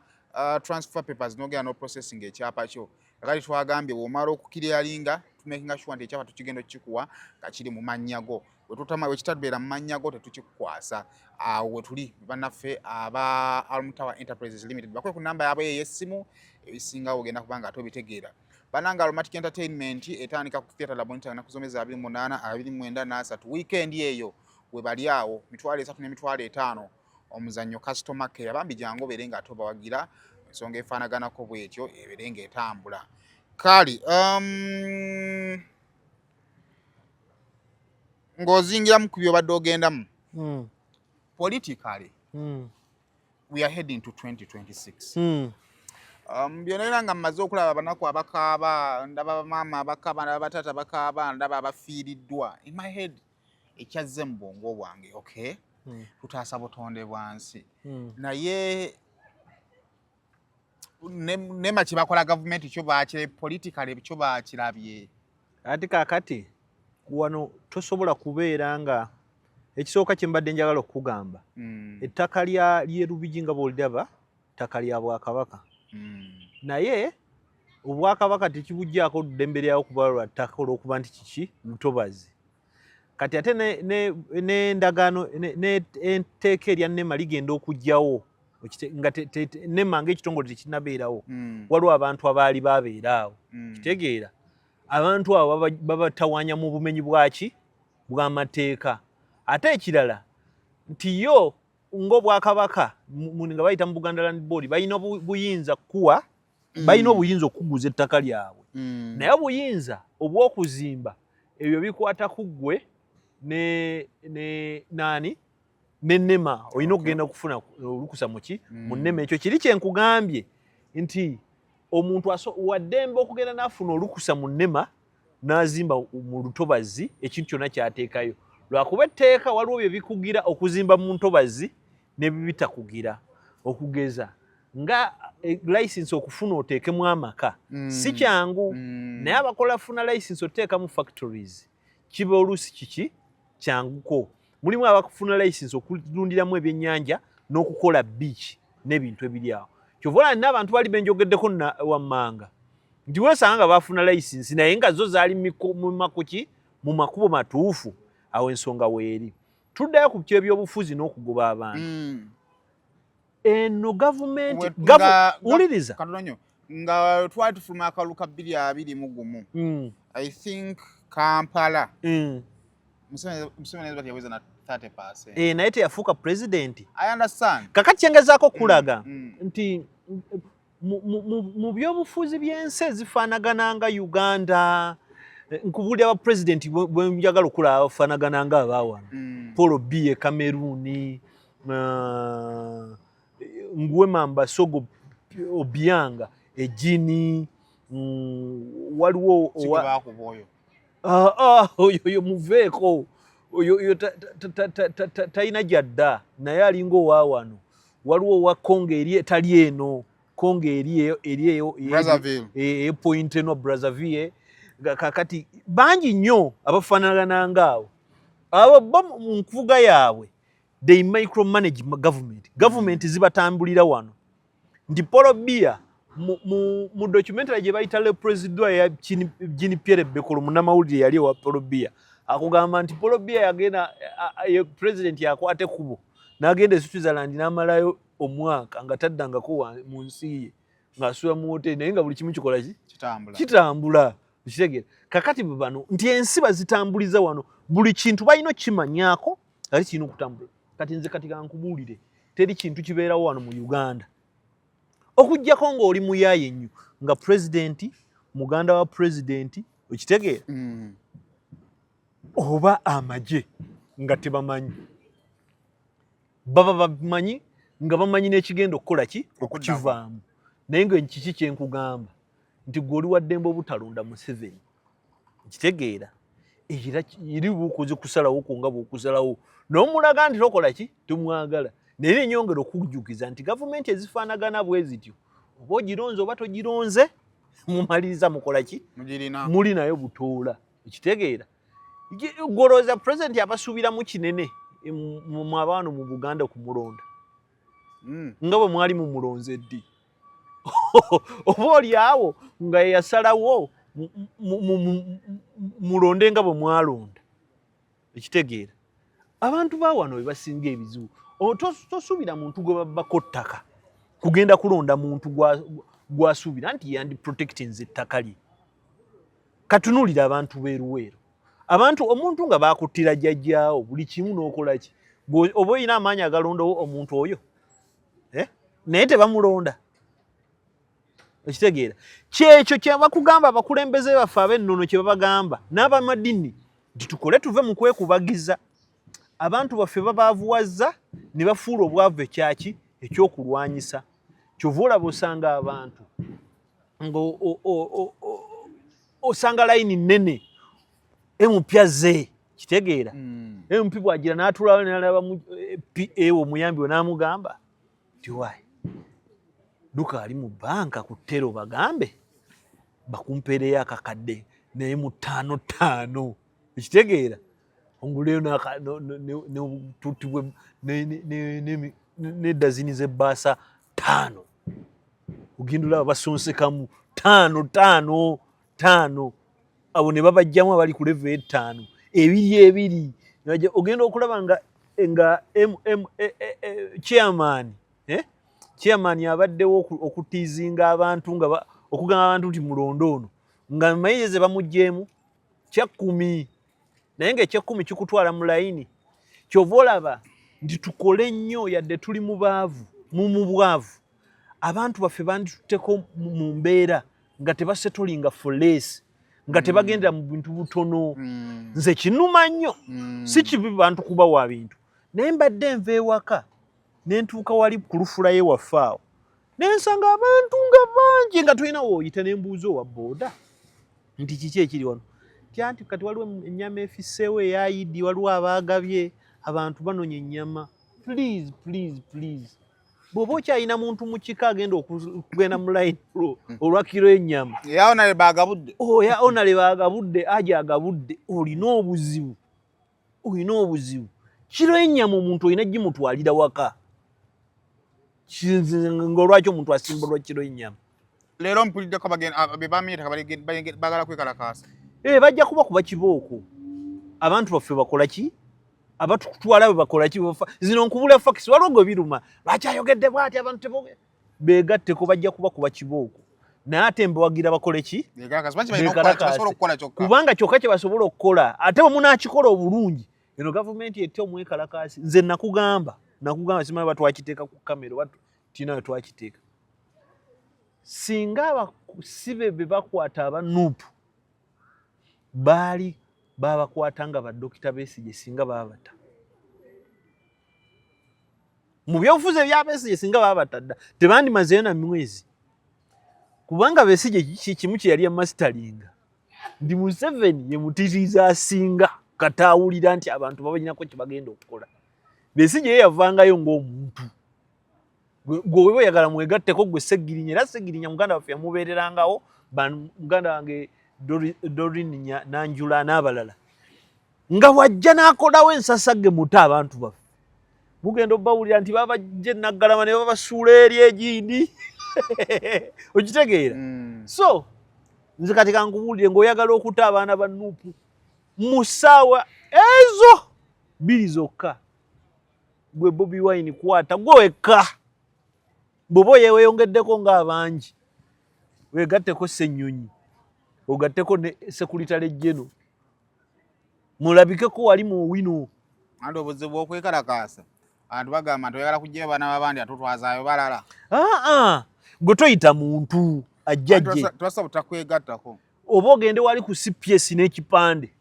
S2: transfer papers n'ogenda n'oprocessing ekyapa kyo. Kakati twagambye bw'omala okukiryalinga, tumakinga sure nti ekyapa tukigenda okukikuwa nga kiri mu mannya go. Wekitabeera mu mannya go, tetukikukwasa. Awo wetuli bannaffe aba Almtower Enterprises Limited, bakwe ku namba yaabwe ey'essimu, ebisingawo ogenda kubanga ate obitegeera. Bannange, Aromatic Entertainment etandika ku Theatre Labonita ennaku z'omwezi 28, 29 na 30, weekend eyo we bali awo, 30,000 n'50,000, omuzannyo Customer Care. Bambi jangu obeere nga ate obawagira ensonga efaanaganako bwetyo ebeere ng'etambula. Kale ng'ozingiramu ku byobadde ogendamu, politically we are heading to 2026. Byonna era nga mmaze okulaba abanaku abakaaba, ndaba bamaama abakaaba, ndaba bataata abakaaba, ndaba abafiiriddwa. In my head, ekyazze mu bwongo bwange, okay, tutaasa butonde bwa nsi, naye nema kye bakola gavumenti kyo bakire, politically kyo bakirabye.
S1: Ate kaakati wano tosobola kubeera nga ekisooka kye mbadde njagala okukugamba, ettaka lya ly'e Lubigi nga bw'oliraba, ttaka lya Bwakabaka, naye Obwakabaka tekibuggyako ddembe lyawo kuba lwa ttaka olw'okuba nti kiki lutobazi. Kati ate n'endagaano n'etteeka erya NEMA ligenda okugyawo nga NEMA ng'ekitongole tekinnabeerawo. Waliwo abantu abaali babeera awo. Kitegeera abantu abo babatawaanya mu bumenyi bwaki bw'amateeka. Ate ekirala nti yo ng'obwakabaka nga bayita mu Buganda Land Board balina buyinza kuwa balina obuyinza okukuguza ettaka lyabwe, naye obuyinza obw'okuzimba ebyo bikwata ku ggwe ne naani ne NEMA. Olina okugenda okufuna olukusa muki mu NEMA. Ekyo kiri kyenkugambye nti omuntu waddembe okugenda n'afuna olukusa mu NEMA n'azimba mu lutobazi ekintu kyonna kyateekayo, lwakuba etteeka waliwo bye bikugira okuzimba mu ntobazi n'ebibitakugira. Okugeza nga license okufuna oteekemu amaka si kyangu, naye abakola funa license oteekamu factories kiba oluusi kiki kyanguko. Mulimu abakufuna license okulundiramu ebyennyanja n'okukola beach n'ebintu ebiri awo. Kyova olaba n'abantu bali benjogeddeko wammanga nti weesanga nga bafuna license naye nga zo zaali mu makuki mu makubo matuufu. Awo ensonga weeri. Tuddayo ku kyebyobufuzi n'okugoba abantu. Eno gavumenti wuliriza.
S2: Katono nnyo, nga twali tufuluma akalulu ka 2021, I think Kampala Museveni yaweza na 30%.
S1: Eh, naye teyafuuka president.
S2: I understand.
S1: Kakati kyengezaako okulaga nti mu byobufuzi by'ensi ezifaanagana nga Uganda, nkubuulira ba president bwe njagala okulaba bafaanagana nga abaawano. Paul Biya e Cameroon, Nguema Mbasogo Obiang e Guinea, waliwo
S2: Bakuba oyo.
S1: Oyo oyo muveeko, oyo oyo talina gyadda, naye alinga owa wano. Waliwo owa Congo eri etali eno Congo eri eri eyo
S2: Brazzaville.
S1: E Pointe no Brazzaville. Kakati bangi nnyo abafaanagana ngaawo. Abo bo mu nkuvuga yaabwe they micromanage government. Government zibatambulira wano nti Paul Biya mu documentary gye bayita Le Président ya Jean Pierre Bekolo, munnamawulire yali ewa Paul Biya, akugamba nti Paul Biya yagenda ye president yakwata ekkubo n'agenda e Switzerland n'amalayo omwaka nga taddangako mu nsi ye, ng'asula mu hoteri, naye nga buli kimu kikola ki?
S2: Kitambula.
S1: Kitambula. Kitegeera kakati bwe bano nti ensi bazitambuliza wano, buli kintu balina okimanyaako ate kirina okutambula. Kati nze kati kankubuulire, teri kintu kibeerawo wano mu Uganda okuggyako ng'oli muyaaye nnyo nga pulezidenti muganda wa pulezidenti, okitegeera, oba amagye nga tebamanyi, baba bamanyi nga bamanyi n'ekigenda okukola ki okukivaamu. Naye nga kiki kyenkugamba nti gwe oli waddembe obutalonda Museveni, nkitegeera, era eri bukoze kusalawo kwo nga bwokusalawo n'omulaga nti tokola ki tomwagala. Naye nenyongera okujjukiza nti gavumenti ezifaanagana bwe zityo, oba ogironze oba togironze, mumaliriza mukola ki?
S2: Mugirina.
S1: Muli nayo butoola, ekitegeera golooza pulezidenti abasuubiramu kinene mu abaano mu Buganda okumulonda nga bwe mwali mumulonze ddi, oba oli awo nga yeyasalawo mulonde nga bwe mwalonda. Ekitegeera abantu ba wano be basinga ebizibu. Tosuubira muntu gwe babbako ttaka kugenda kulonda muntu gwasuubira nti yandi protectinze ettaka lye. Katunuulira abantu b'eruweero, abantu omuntu nga bakuttira jjajjaawo buli kimu n'okola ki, oba olina amaanyi agalonda omuntu oyo, eh? Naye tebamulonda. Okitegeera kyekyo kyebakugamba abakulembeze baffe ab'ennono, kye babagamba n'abamadini nti tukole tuve mu kwekubagiza. Abantu baffe babaavuwazza ne bafuula obwavu ekyaki ekyokulwanyisa. Kyova olaba osanga abantu nga osanga layini nnene emupya ze kitegeera. MP bwagira n'atulawo n'alaba PA omuyambi we n'amugamba nti wayi duka ali mu banka ku ttero bagambe bakumpeereyo akakadde naye mu ttaano ttaano, ekitegeera onguleyo n'obututibwe n'eddazini z'ebbaasa 5, ogenda olaba basonsekamu 5. Ttaano, ttaano, ttaano. Abo ne babajjamu abali ku level ettaano, ebiri ebiri. Ogenda okulaba nga MM chairman, eh? Chairman abaddewo okutiizinga abantu, nga okugamba abantu nti mulonde ono, nga mayeze bamuggyemu 10, naye ng'ekyekkumi kikutwala mu layini. Kyova olaba nti tukole nnyo, yadde tuli mu baavu, mu bwavu, abantu baffe banditutteko mu mbeera nga tebasettlinga for less, nga tebagendera mu bintu butono. Nze kinuma nnyo. Si kibi bantu kubawa bintu, naye mbadde nva ewaka ne ntuuka wali ku lufulaye waffe awo, ne nsanga abantu nga bangi nga tulina wooyita, ne mbuuza owa booda nti kiki ekiri wano? Tya nti kati waliwo ennyama efisseewo eyayidi, waliwo abaagabye, abantu banonya ennyama. Please, please, please, bw'oba okyalina muntu mu kika agenda okugenda mu layini olwa kiro ennyama,
S2: Eya onale bagabudde.
S1: Oya onale bagabudde, aja agabudde, olina obuzibu, olina obuzibu. Kiro ennyama omuntu olina gimutwalira waka. Ng'olwaki omuntu asimba olwa kiro ennyama?
S2: Leero mpuliddeko be bamyetaka bagala kwekalakaasa.
S1: Eh, bajja kuba kibooko. Abantu baffe bakola ki? Abatukutwala bwe bakola ki? Zino nkubula facts. Waliwo gwe biruma, lwaki ayogedde bw'ati? Abantu teboge beegatteko, bajja kuba kibooko, naye ate mbawagira bakole ki?
S2: Beekalakaasa. Lwaki balina okukola kye basobola okukola kyokka?
S1: Kubanga kyokka kye basobola okukola, ate bwe munaakikola obulungi, eno gavumenti ette omwekalakaasi. Nze nakugamba, simanyi oba twakiteeka ku kamera oba tulina we twakiteeka. Singa abasibe be bakwata aba NUP baali babakwata nga badokita Besigye, singa babata mu byobufuzi ebya Besigye, singa babata dda, tebandimazeyo na mwezi, kubanga Besigye kimu kye yali amasteringa ndi Museveni ye mutiriza asinga kataawulira nti abantu babalinako kye bagenda okukola. Besigye ye yavangayo ng'omuntu gwe weba oyagala mwegatteko gwe Segirinya, era Segirinya muganda waffe yamubeererangawo, muganda wange Dorin Nanjula n'abalala, nga wajja n'akolawo ensasagge muto. Abantu baffe mugenda obawulira nti babajja Naggalama ne babasuula eri egindi, okitegeera? So nze kati kankubuulire, ng'oyagala okuta abaana ba NUP mu ssaawa ezo 2 zokka, gwe Bobi Wine kwata gwe wekka, bw'oba oyeweyongeddeko ng'abangi, wegatteko Ssennyonyi, ogatteko ne secretary general, mulabikeko wali mu wino.
S2: Anti obuzibu bw'okwekalakaasa, abantu bagamba nti oyagala kuggyayo baana b'abandi ate otwazaayo balala.
S1: Aa, gwe toyita muntu ajja jje.
S2: Tubasa butakwegattako.
S1: Oba ogende wali ku CPS n'ekipande,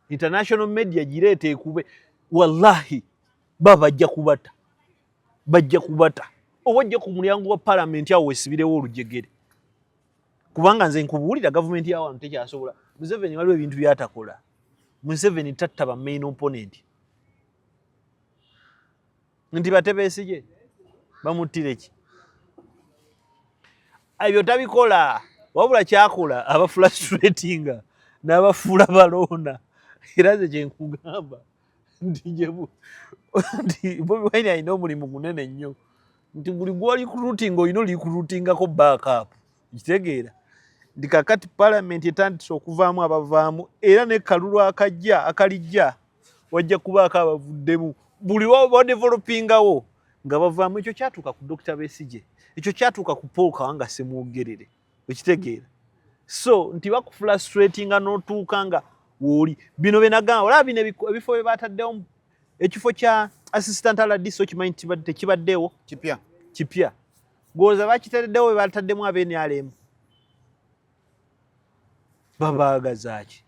S1: international media gireeta ekube, wallahi baba bajja kubata, bajja kubata. Oba ojje ku mulyango wa palamenti awo wesibirewo olujegere, kubanga nze nkubuulira, gavumenti ya wano tekyasobola. Museveni waliwo ebintu byatakola. Museveni tatta ba main opponent nti bate Besigye bamuttire ki, ebyo tabikola. Wabula kyakola abafrustratinga n'abafuula baloona. Era nze kyenkugamba nti nti Bobi Wine alina omulimu gunene nnyo, nti buli gwoli recruiting olina orecruitingako backup. Kitegeera nti kakati palamenti etandise okuvaamu abavaamu, era ne kalulu akajja akalijja wajja kubaako abavuddemu. Buli wadevelopingawo nga bavaamu. Ekyo kyatuuka ku Dr. Besigye, ekyo kyatuuka ku Paul Kawanga Semwogerere, okitegeera? So nti bakufrustratinga n'otuuka nga wooli bino byenagamba. Olaba bino ebifo bye bataddewo, ekifo kya assistant RDC, okimanyi nti tekibaddewo.
S2: Kipya.
S1: Kipya. Gwoza bakitereddewo, bwe bataddemu ab'e NRM babaagazaaki?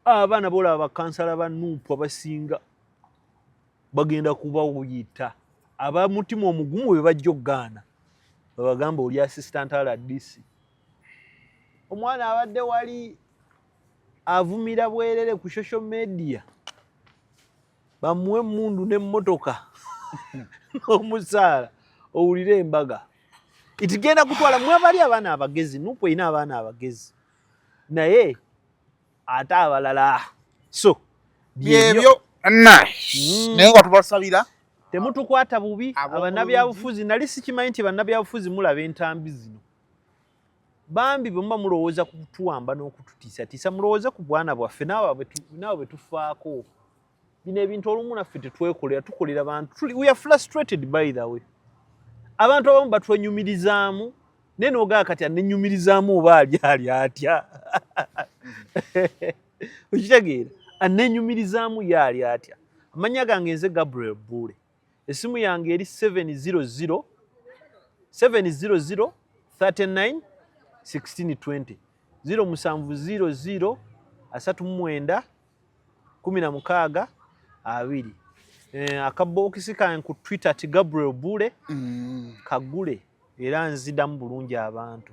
S1: Abaana bolaba bakansala ba NUP abasinga bagenda kubawuyita abamutima omugumu bwe bajja okugaana, babagamba oli assistant RDC. Omwana abadde wali avumira bwerere ku social media, bamuwe emundu n'emmotoka n'omusaala, owulire embaga itigenda kutwala. Mwabali abaana abagezi, NUP erina abaana abagezi, naye ate abalala so
S2: byebyo naye nga tubasabira.
S1: Temutukwata bubi. Abannabyabufuzi, nali sikimanyi nti bannabyabufuzi mulaba entambi zino. Bambi bwe muba mulowooza ku kutuwamba n'okututiisatiisa, mulowooze ku bwana bwaffe naawe bwe tufaako. Bino ebintu olumu naffe tetwekolera, tukolera bantu. We are frustrated, by the way. Abantu abamu batwenyumirizaamu, naye nogaa kati anenyumirizaamu oba ali atya? Okitegeera? Anenyumirizaamu ye ali atya? Amannya gange nze Gabriel Buule. Essimu yange eri 700 700 39 1620, 0700 39 16 20. Akabookisi kange ku Twitter ti Gabriel Buule. Kagule era nzidamu bulungi abantu.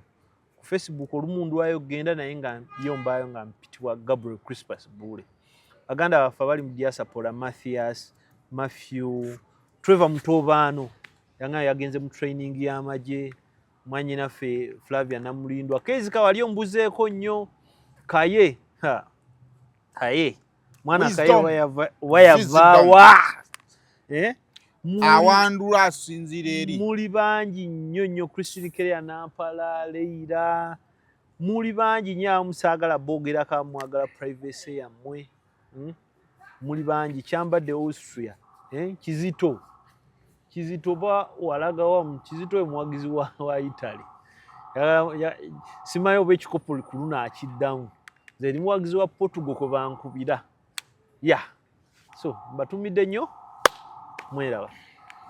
S1: Ku Facebook olumu ndwayo kugenda, naye nga yo mbaayo nga mpitibwa Gabriel Crispus Buule. Baganda baffe abali mu diaspora, Mathias, Matthew, Trevor Mutobaano yanga yagenze mu training y'amagye, mwanyinaffe Flavia Namulindwa, Kezika wali ombuzeeko nnyo, Kaye, ha. Kaye mwana Kaye.
S2: Wisdom.
S1: Wayavaawa, eh?
S2: Awandula asinziira eri.
S1: Muli bangi nnyo nnyo. Christine Kerea Nampala, Leira, muli bangi nnyo. Abamu saagala boogerako, mwagala privacy yammwe. Muli bangi. Kyambadde Austria, eh? Kizito, Kizito ba walagawa? Kizito we muwagizi wa Italy. Simanyi oba ekikopo ku luno akiddamu. Nze ndi muwagizi wa Portugal kwe bankubira ya. So mbatumidde nnyo, mweraba.